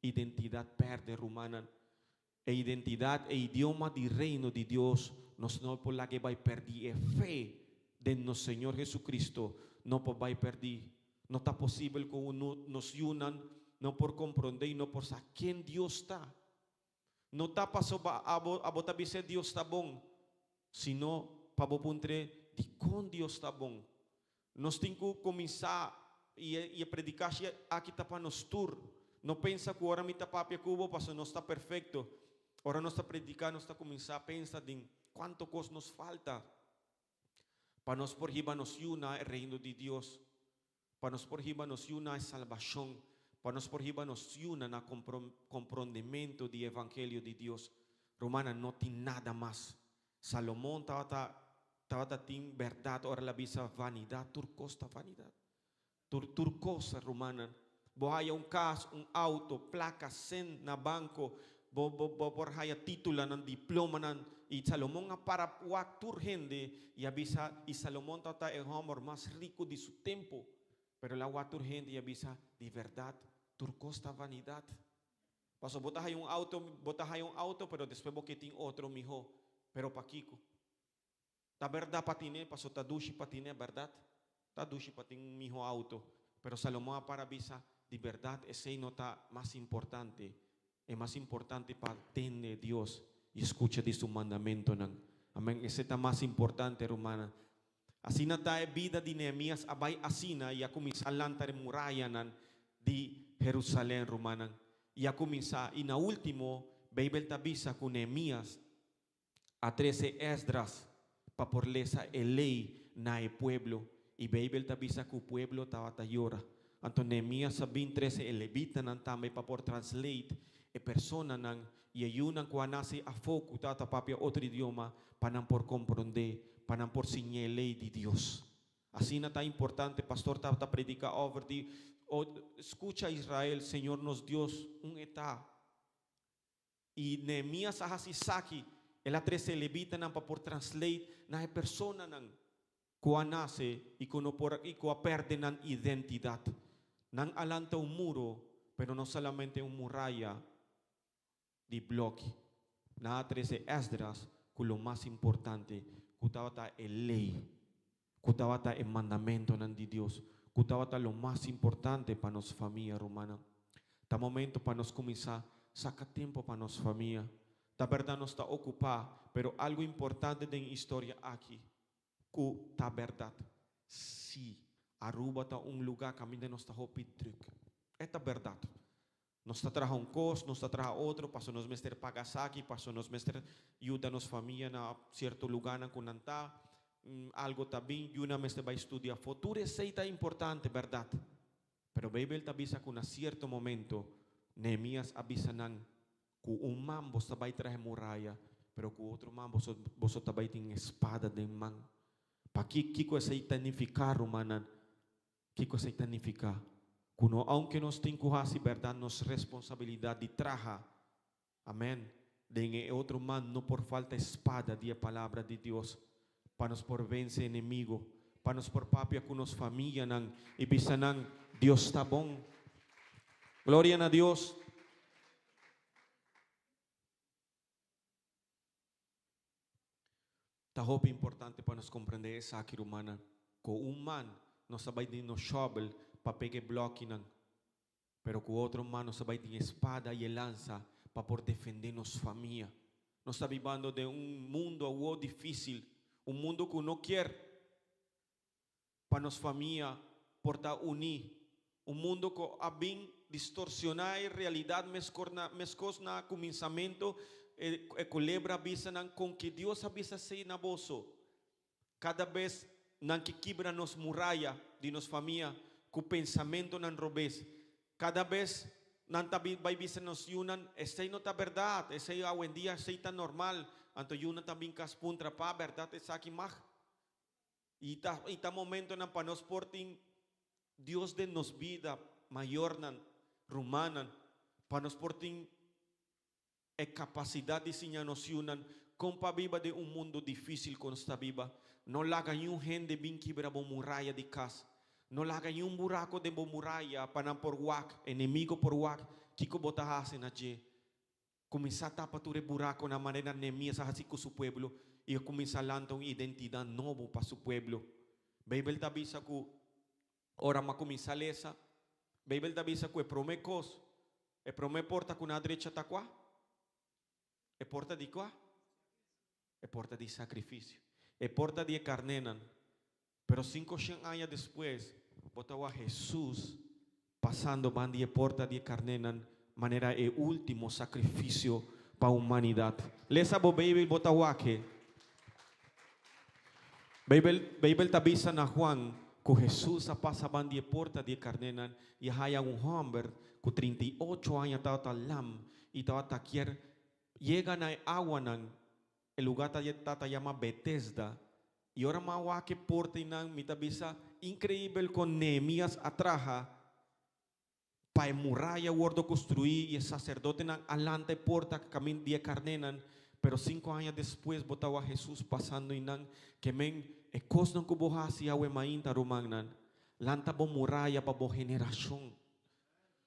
identidad perde, rumannan. E identidad, e idioma di Reino di Dios, nos no por lag'e bai perdí. E fe den nos Señor Jesucristo no por bai perdí. No ta posibel ku nos yunan no por komprondé i no por sa ken Dios ta. No ta pasobra abo abo ta bis'é Dios ta bon, sino pa bo puntr'é. dikon Dios ta bon. Nos tin ku kuminsá i e i e predikashi aki ta pa nos tur. No pensa ku ora mi ta papia ku bo pasobra nos ta perfekto. Ora nos ta prediká nos ta kuminsá pensa den kuantu kos nos falta pa nos por hiba nos yu na e Reino di Dios, pa nos por hiba nos yu na e salbashon, pa nos por hiba nos yunan na komprondementu di e evangelio di Dios. Rumannan, no tin nada mas. Salomon tabata tabata tin bèrdat ora el a bisa, Vanidat, tur kos ta vanidat. Tur tur kos, rumannan. Bo haya un kas, un outo, plaka, sèn na banko, bo bo bo por haya titulonan, diplomanan. I Salomon a para wak tur hende i a bisa, i Salomon tabata e hòmber mas riku di su tempu, pero el a wak tur hende i a bisa, Di bèrdat, tur kos ta vanidat. Pasobra bo ta haya un outo, bo ta haya un outo, pero despues bo ke tin otro mihó. Pero pakiko? Ta berdad pa tine, paso ta dushi pa tine, berdad? Ta dushi pa tin un miho auto. Pero Salomon a para bisa, Di berdad esey no ta mas importante. E mas importante pa tende Dios y scucha di su mandamentonan. Amen. Esey ta mas importante, rumannan. Asina ta e bida di Nehemias a bay asina y a cuminsa lanta e murayanan di Jerusalem, rumannan. Y a cuminsa, y na ultimo, Bijbel ta bisa cu Nehemias a trese Esdras pa por lesa e lei na e pueblo, i Beibel ta bisa ku pueblo tabata yora. Anto Nehemias a bin trese e levitanan tambe pa por translate e personanan i e yunan ku a nase afó ku tabata papia otro idioma pa nan por komprondé, pa nan por siña e lei di Dios. Asina ta importante, pastor tabata prediká over di, Skucha Israel, Señor nos Dios un e ta. I Nehemias a hasi esaki, el a trese e levitanan pa por translate na e personanan ku a nase i ku no por i ku a pèrdè nan identidat. Nan a lanta un muro, pero no solamente un muraya di blòki. Nan a trese Esdras ku lo mas importante, ku tabata e lei, ku tabata e mandamentonan di Dios, ku tabata lo mas importante pa nos famia, rumannan. Ta momento pa nos kuminsá saka tempu pa nos famia. Ta bèrdat nos ta okupá, pero algu importante den historia aki ku ta bèrdat, sí, Aruba ta un lugá kaminda nos ta hopi drùk. E ta bèrdat. Nos ta traha un kos, nos ta traha otro, paso nos mester paga esaki, paso nos mester yuda nos famia na sierto lugánan ku nan ta, algo ta bin, yunan mester bai studia afó. Tur esei ta importante, bèrdat. Pero Beibel ta bisa ku na sierto momento Nehemias a bisa nan, Ku un man boso ta bai traha e muraya, pero ku otro man boso boso ta bai tin e spada den man. Paki kiko esei ta nifiká, rumannan? Kiko esei ta nifiká? Ku no aunke nos tin ku hasi bèrdat nos responsabilidat di traha, amèn, den e otro man no por falta e spada di e Palabra di Dios pa nos por vense enemigo, pa nos por papia ku nos famianan i bisa nan, Dios ta bon. Gloria na Dios. Ta hopi importante pa nos comprende esaki, rumannan. Cu un man nos ta bay den nos shovel pa pega e blokinan, pero cu otro man nos ta bay den e spada y e lansa pa por defende nos famia. Nos ta bibando den un mundo awo dificil, un mundo cu no kier pa nos famia por ta uní. Un mundo ku a bin distorsioná e realidat meskor na meskos na kuminsamentu e e kulebra a bisa nan kon ke Dios a bisa esei na boso. Kada bes nan ke kibra nos muraya di nos famia ku pensamentunan robes. Kada bes nan ta bai bisa nos yunan esei no ta bèrdat, esei awendia esei ta normal, anto yunan ta bin kas puntra pa bèrdat esaki mag. I ta i ta momentonan pa nos por tin Dios den nos bida, mayornan, rumannan, pa nos por tin e kapasidat di siña nos yunan kon pa biba den un mundu difísil ku nos ta biba. No laga niun hende bin kibra bo muraya di kas. No laga niun buraku den bo muraya pa nan por wak, enemigo por wak kiko bo ta hasi na dje. Kuminsá tapa tur e burakonan manera Nehemias a hasi ku su pueblo i a kuminsá lanta un identidat nobo pa su pueblo. Beibel ta bisa ku ora mi a kuminsá lesa, Beibel ta bisa ku e promé kos, e promé porta ku nan a drecha ta kua? E porta di kua? E porta di sakrifisio. E porta di e karnénan. Pero 500 aña despues, bo ta wak Hesus pasando banda di e porta di e karnénan manera e último sakrifisio pa humanidat. Lesa bo Beibel, bo ta wak e. Beibel, Beibel ta bisa na Juan ku Hesus a pasa banda di e porta di e karnénan i a haya un hòmber ku 38 aña tabata lam i tabata kier yega na e awanan. E lugá ta ta yama Betesda. I ora mi a wak e porta einan, mi ta bisa, Inkreibel kon Nehemias a traha pa e muraya wòrdu konstruí i e saserdotenan a lanta e porta kaminda di e karnénan. Pero sinku aña despues bo ta wak Hesus pasando einan. Ke men e kosnan ku bo hasi awe mainta, rumannan, lanta bo muraya pa bo generashon.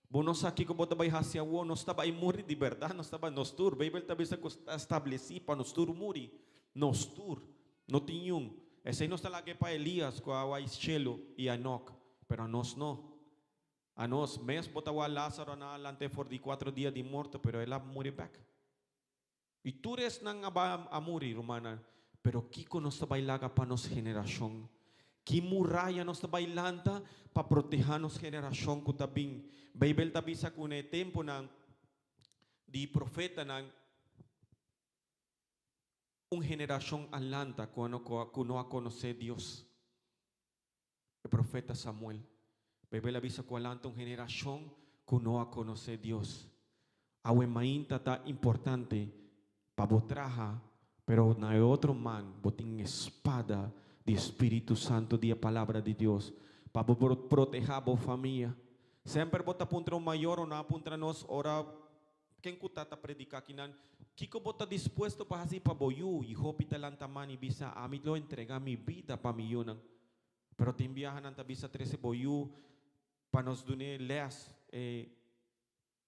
Bo no sa kiko bo ta bai hasi awor, nos ta bai muri di bèrdat, nos ta bai, nos tur, Beibel ta bisa ku ta establesí pa nos tur muri, nos tur, no tin niun. Esei nos ta laga e pa Elías ku a bai shelu i Enok, pero anos no. Anos mes bo ta wak Lázaro nan a lant'é for di kuatro dia di morto, pero el a muri bèk. I tur esnan a bai a muri, rumannan. Pero kiko nos ta bai laga pa nos generashon? Ki muraya nos ta bai lanta pa protehá nos generashon ku ta bin? Beibel ta bisa ku na e tempunan di profetanan, un generashon a lanta ku no a konosé Dios. E profeta Samuel. Beibel a bisa ku a lanta un generashon ku no a konosé Dios. Awe mainta ta importante pa bo traha, pero na e otro man bo tin e spada di e Spiritu Santu di e Palabra di Dios pa bo por protehá bo famia. Semper bo ta puntra un mayor o nan a puntra nos ora Ken ku ta ta prediká kinan? Kiko bo ta dispuesto pa hasi pa bo yu? I hopi ta lanta man i bisa, Ami lo entregá mi bida pa mi yunan. Pero tin biaha nan ta bisa trese bo yu pa nos dun'é lès. E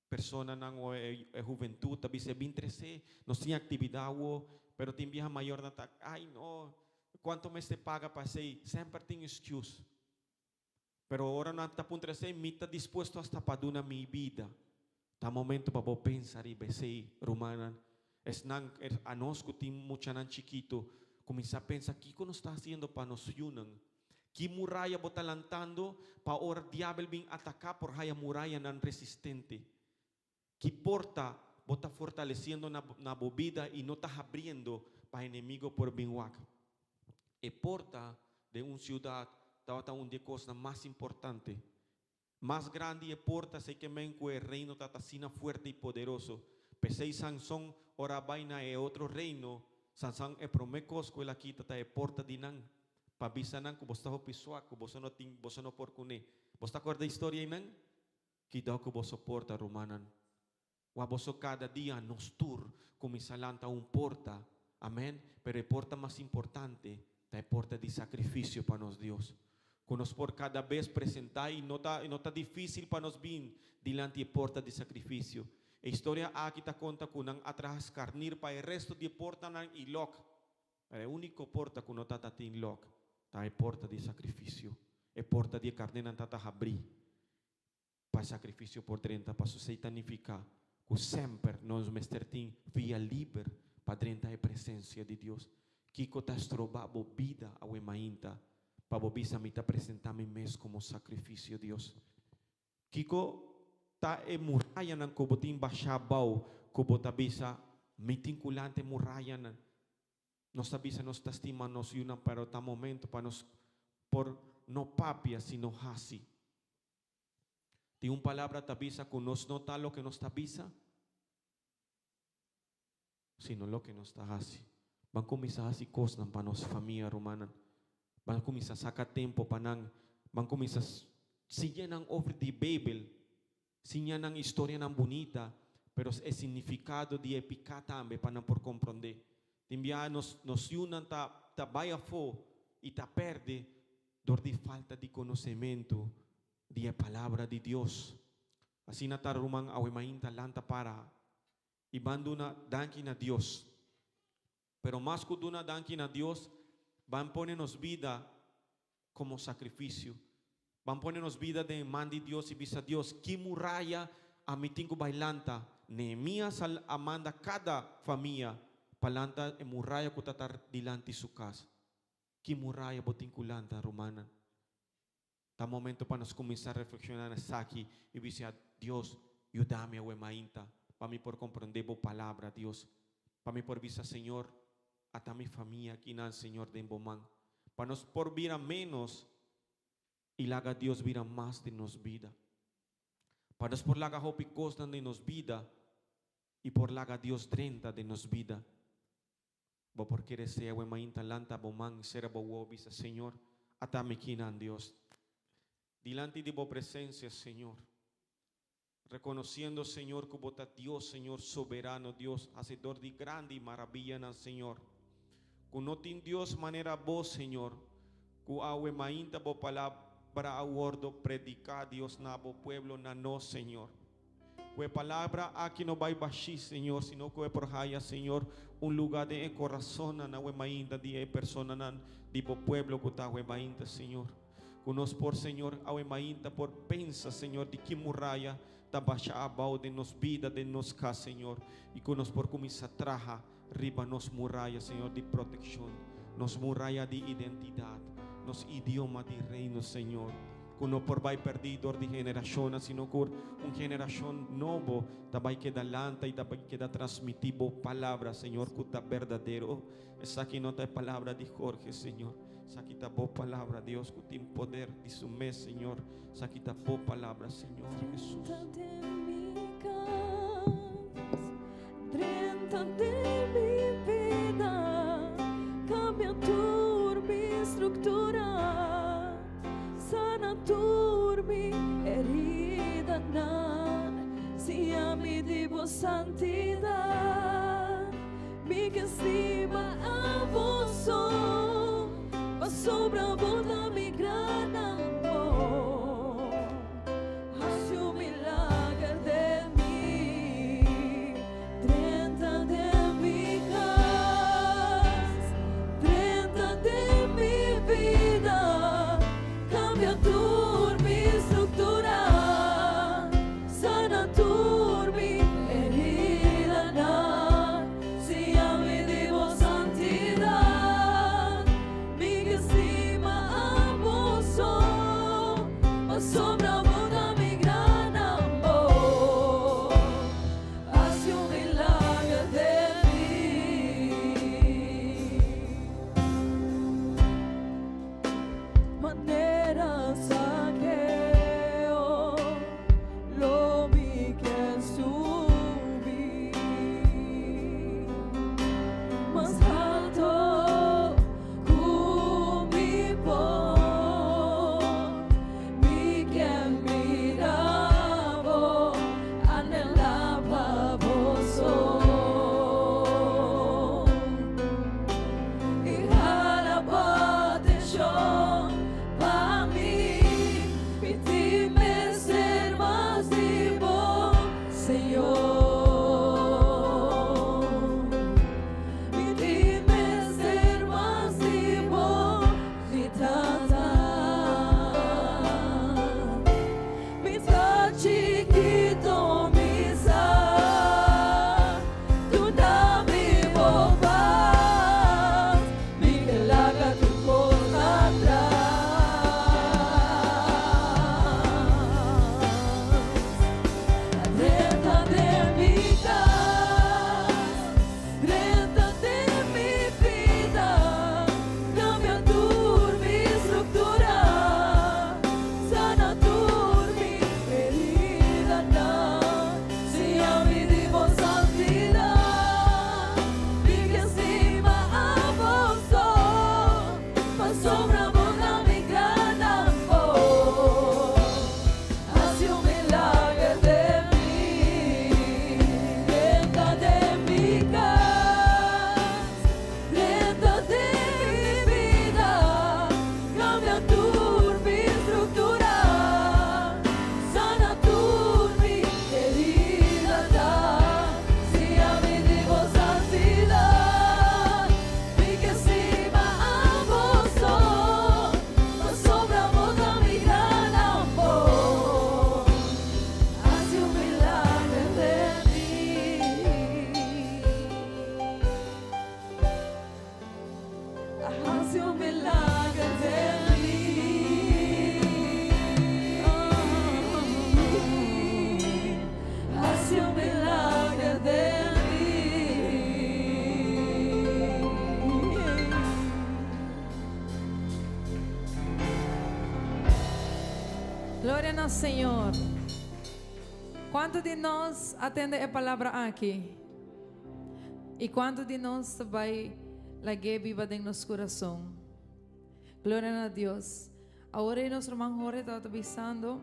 personanan o e huventut ta bisa e bin tres'é, nos tin aktividat awo. Pero tin biaha mayornan ta, Ai no, kuantu mester paga pa esei? Semper tin excuse. Pero ora nan ta puntra esei, mi ta dispuesto hasta pa duna mi bida. Ta momento pa bo pensa riba esei, rumannan. Esnan, anos ku tin muchanan chikitu, kuminsá pensa kiko nos ta hasiendo pa nos yunan. Ki muraya bo ta lantando pa ora diabel bin ataká por haya murayanan resistente? Ki porta bo ta fortalesiendo na na bo bida i no ta habriendo pa enemigo por bin wak? E porta den un siudat tabata un di e kosnan mas importante. Mas grandi e porta, esei ke men ku e reino tabata asina fuerte i poderoso. P'esei Sanson ora a bai na e otro reino, Sanson e promé kos ku el a kita ta e porta di nan, pa bisa nan ku bo sta hopi suak, ku boso no tin, boso no por kuné. Bo ta kòrda e historia einan? Kidó ku boso porta, rumannan. Wak boso kada dia nos tur kuminsá lanta un porta. Amèn. Pero e porta mas importante ta e porta di sakrifisio pa nos Dios. Ku nos por kada bes presentá i no ta i no ta difísil pa nos bin dilanti e porta di sakrifisio. E historia aki ta konta ku nan a traha skarnir pa e resto di e portanan i lòk. Pero e úniko porta ku no tata tin lòk ta e porta di sakrifisio. E porta di e karnénan tata habrí. Pa sakrifisio por drenta paso esei ta nifiká ku semper nos mester tin via liber pa drenta e presensia di Dios. Kiko ta stroba bo bida awe mainta pa bo bisa mi ta presentá mi mes komo sakrifisio Dios? Kiko ta e murayanan ku bo tin bashá abou ku bo ta bisa mi tin ku lanta e murayanan? Nos ta bisa nos ta stima nos yunan pero ta momento pa nos por no papia sino hasi. Tin un palabra ta bisa ku nos no ta loke nos ta bisa, sino loke nos ta hasi. Ban kuminsá hasi kosnan pa nos famia, rumannan. Ban kuminsá saka tempu pa nan. Ban kuminsá siña nan over di Beibel, siña nan istorianan bunita, pero e signifikado di e piká tambe pa nan por komprondé. Tin biaha nos nos yunan ta ta bai afó i ta pèrdè dor di falta di konosementu di e Palabra di Dios. Asina ta ruman awe mainta lanta para i ban duna danki na Dios. Pero mas ku duna danki na Dios, ban pone nos bida komo sakrifisio. Ban pone nos bida den man di Dios i bisa Dios, ki muraya ami tin ku bai lanta? Nehemias a manda kada famia pa lanta e muraya ku ta ta dilanti su kas. Ki muraya bo tin ku lanta, rumannan? Ta momento pa nos kuminsá reflekshoná na esaki i bisa, Dios, yuda mi awe mainta pa mi por komprondé Bo Palabra, Dios. Pa mi por bisa, Señor, ata mi famia akinan, Señor, den Bo man. Pa nos por bira ménos i laga Dios bira mas den nos bida. Pa nos por laga hopi kosnan den nos bida i por laga Dios drenta den nos bida. Bo por kere sea awe mainta lanta bo man i sera bo wowo bisa, Señor, ata mi kinan, Dios. Dilanti di Bo presencia, Señor. Reconociendo, Señor, cu Bo ta Dios, Señor, soberano Dios, hacedor di grandi i maravillanan, Señor. Cu no tin Dios manera Bo, Señor, cu awe mainta Bo palabra a wordo predica, Dios, na Bo pueblo, na nos, Señor. Ku e palabra aki no bai bashí, Señor, sino ku e por haya, Señor, un lugá den e korasonnan awe mainta di e personanan di Bo pueblo ku ta awe mainta, Señor. Ku nos por, Señor, awe mainta por pensa, Señor, di ki muraya ta basha abou den nos bida, den nos kas, Señor, i ku nos por kuminsá traha riba nos muraya, Señor, di protekshon, nos muraya di identidat, nos idioma di Reino, Señor, ku no por bai pèrdí dor di generashonnan, sino ku un generashon nobo ta bai keda lanta i ta bai keda transmití Bo Palabra, Señor, ku ta berdadero. Esaki no ta e palabra di Jorge, Señor. Esaki ta Bo Palabra, Dios, ku tin poder di su mes, Señor. Esaki ta Bo Palabra, Señor Jesús. Drenta den mi bida, cambia tur mi structura, sana tur mi heridanan, siña mi di bo santidad, mi ke stima abo so, pasobra bo ta mi gran amor. Hasi un milager den mi, drenta den mi kas, drenta den mi bida, kambia tur mi struktura, sana tur mi heridanan, siña mi di bo santidat. Mi ke stima abo so, pasobra bo ta mi gran amor. Hasi un milager den mi. Manera Zakeo lo mi ke subi mas alto ku mi por. Mi ke mira bo, anhelá pa bo so. I hala bo atenshon pa mi. Gloria na Señor. Kuantu di nos a tende e palabra aki? I kuantu di nos ta bai lag'é biba den nos kurason? Gloria na Dios. Awor ei nos ruman Jorge tabata bisando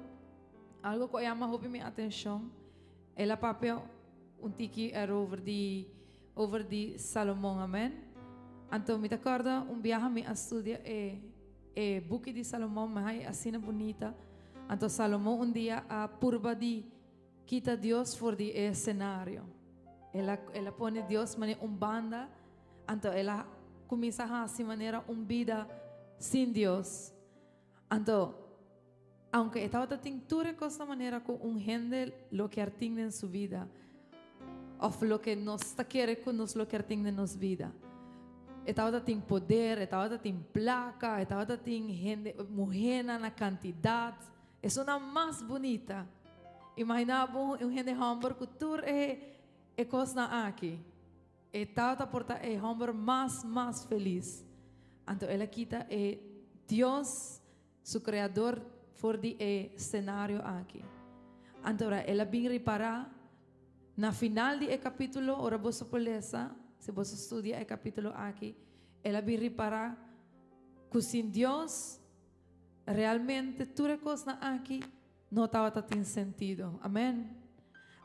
algo ku a yama hopi mi atenshon. El a papia un tiki erover di over di Salomon, amen. Anto mi ta kòrda un biaha mi a studia e e buki di Salomon, mi haña asina bunita. Anto Salomon un dia a purba di kita Dios for di e escenario. El a el a pone Dios manera un banda, anto el a kuminsá hasi manera un bida sin Dios. Anto, aunke e tabata tin tur e kosnan manera ku un hende lo kier tin den su bida, òf loke nos ta kere ku nos lo kier tin den nos bida, e tabata tin poder, e tabata tin plaka, e tabata tin hende, muhénan na kantidat, esunnan mas bunita. Imaginá bo un hende hòmber ku tur e e kosnan aki. E tata por ta e homber mas mas felis. Anto el a kita e Dios, su Creador, for di e scenario aki. Anto ora el a bin ripara, na final di e capitulo, ora boso por lesa, si boso studia e capitulo aki, el a bin ripara cu sin Dios, realmente tur e cosnan aki no tabata tin sentido. Amen.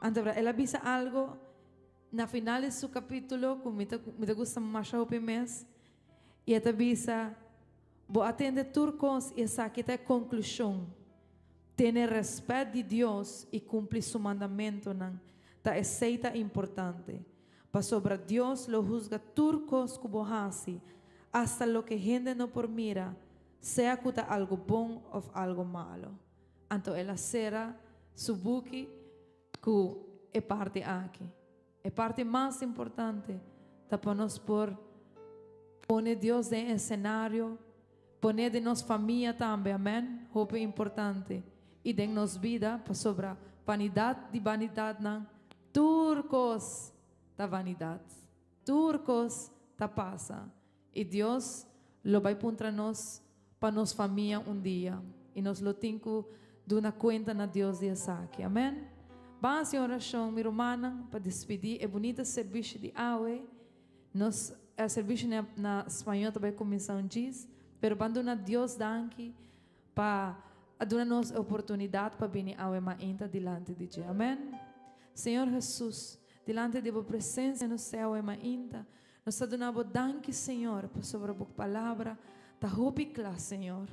Anto ora el a bisa algo. Na final di su capítulo, cu mi ta, mi ta gusta masha hopi mes, y e ta bisa, Bo a tende tur cos y esaki ta e conclusion, Tene respet di Dios y cumpli su mandamentonan, ta esey ta importante. Pasobra Dios lo huzga tur cos cu bo haci, hasta loke hende no por mira, sea cu ta algo bon of algo malo. Anto el a cera su buki Ku e parti aki. E parti mas importante ta pa nos por pone Dios den e escenario, pone den nos famia tambe, amen, hopi importante, i den nos bida, pasobra vanidad di vanidadnan, tur kos ta vanidad, tur kos ta pasa, i Dios lo bai puntra nos pa nos famia un dia y nos lo tin cu duna cuenta na Dios di esaki. Amen. Ban haci un oracion, mi rumannan, pa despidi e bunita servicio di awe. Nos e servicio na, na spañol ta bay cuminsa un djis, pero ban duna Dios danki pa a duna nos e oportunidad pa bini awe mainta dilanti di dje. Amen. Señor Jesus, dilanti di bo presencia nos ta awe mainta. Nos ta duna bo danki, Señor, pasobra bo palabra ta hopi kla, Señor.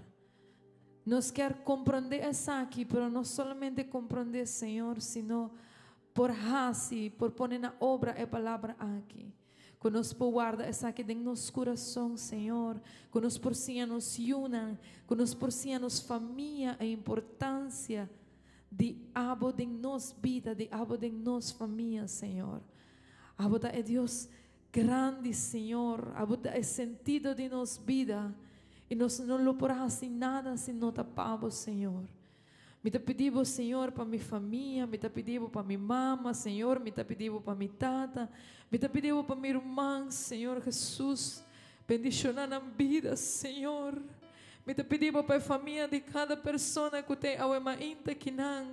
Nos kier komprondé esaki, pero no solamente komprondé, Señor, sino por hasi, por pone na obra e palabra aki. Ku nos por warda esaki den nos kurason, Señor, ku nos por siña nos yunan, ku nos por siña nos famia e importansia di abo den nos bida, di abo den nos famia, Señor. Abo ta e Dios grandi, Señor. Abo ta e sentido di nos bida. I nos no lo por hasi nada si no ta pa Bo, Señor. Mi ta pidi Bo, Señor, pa mi famia. Mi ta pidi Bo pa mi mama, Señor. Mi ta pidi Bo pa mi tata. Mi ta pidi Bo pa mi ruman, Señor Jesus. Bendiciona nan bida, Señor. Mi ta pidi Bo pa e famia di cada persona cu ta e awe mainta kinan.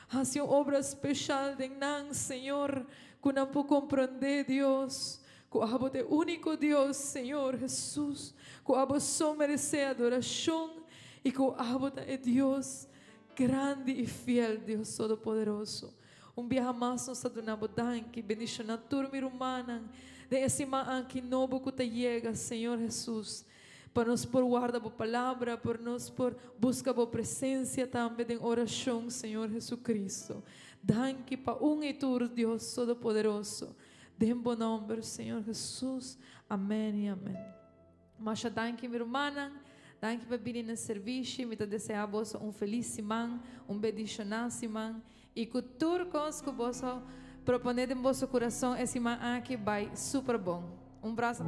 Hasi un obra special den nan, Señor, cu nan por comprende, Dios, cu Abo ta e unico Dios, Señor Jesus, cu Abo so merece adoracion y cu Abo ta e Dios grandi y fiel, Dios Todopoderoso. Un biaha mas nos ta duna Bo danki. Bendiciona tur mi rumannan den e siman aki nobo cu ta yega, Señor Jesus. Pa nos por warda bo palabra, por nos por buska bo presencia tambe den oracion, Señor Jesucristo. Danki pa un y tur, Dios Todopoderoso. Den bo nomber, Señor Jesus. Amen y amen. Masha danki mi rumannan. Danki pa bini na servishi. Mi ta desea boso un feliz siman, un bendiciona siman. Y cu tur cos cu boso propone den boso curason e siman aki bai super bon. Un brasa.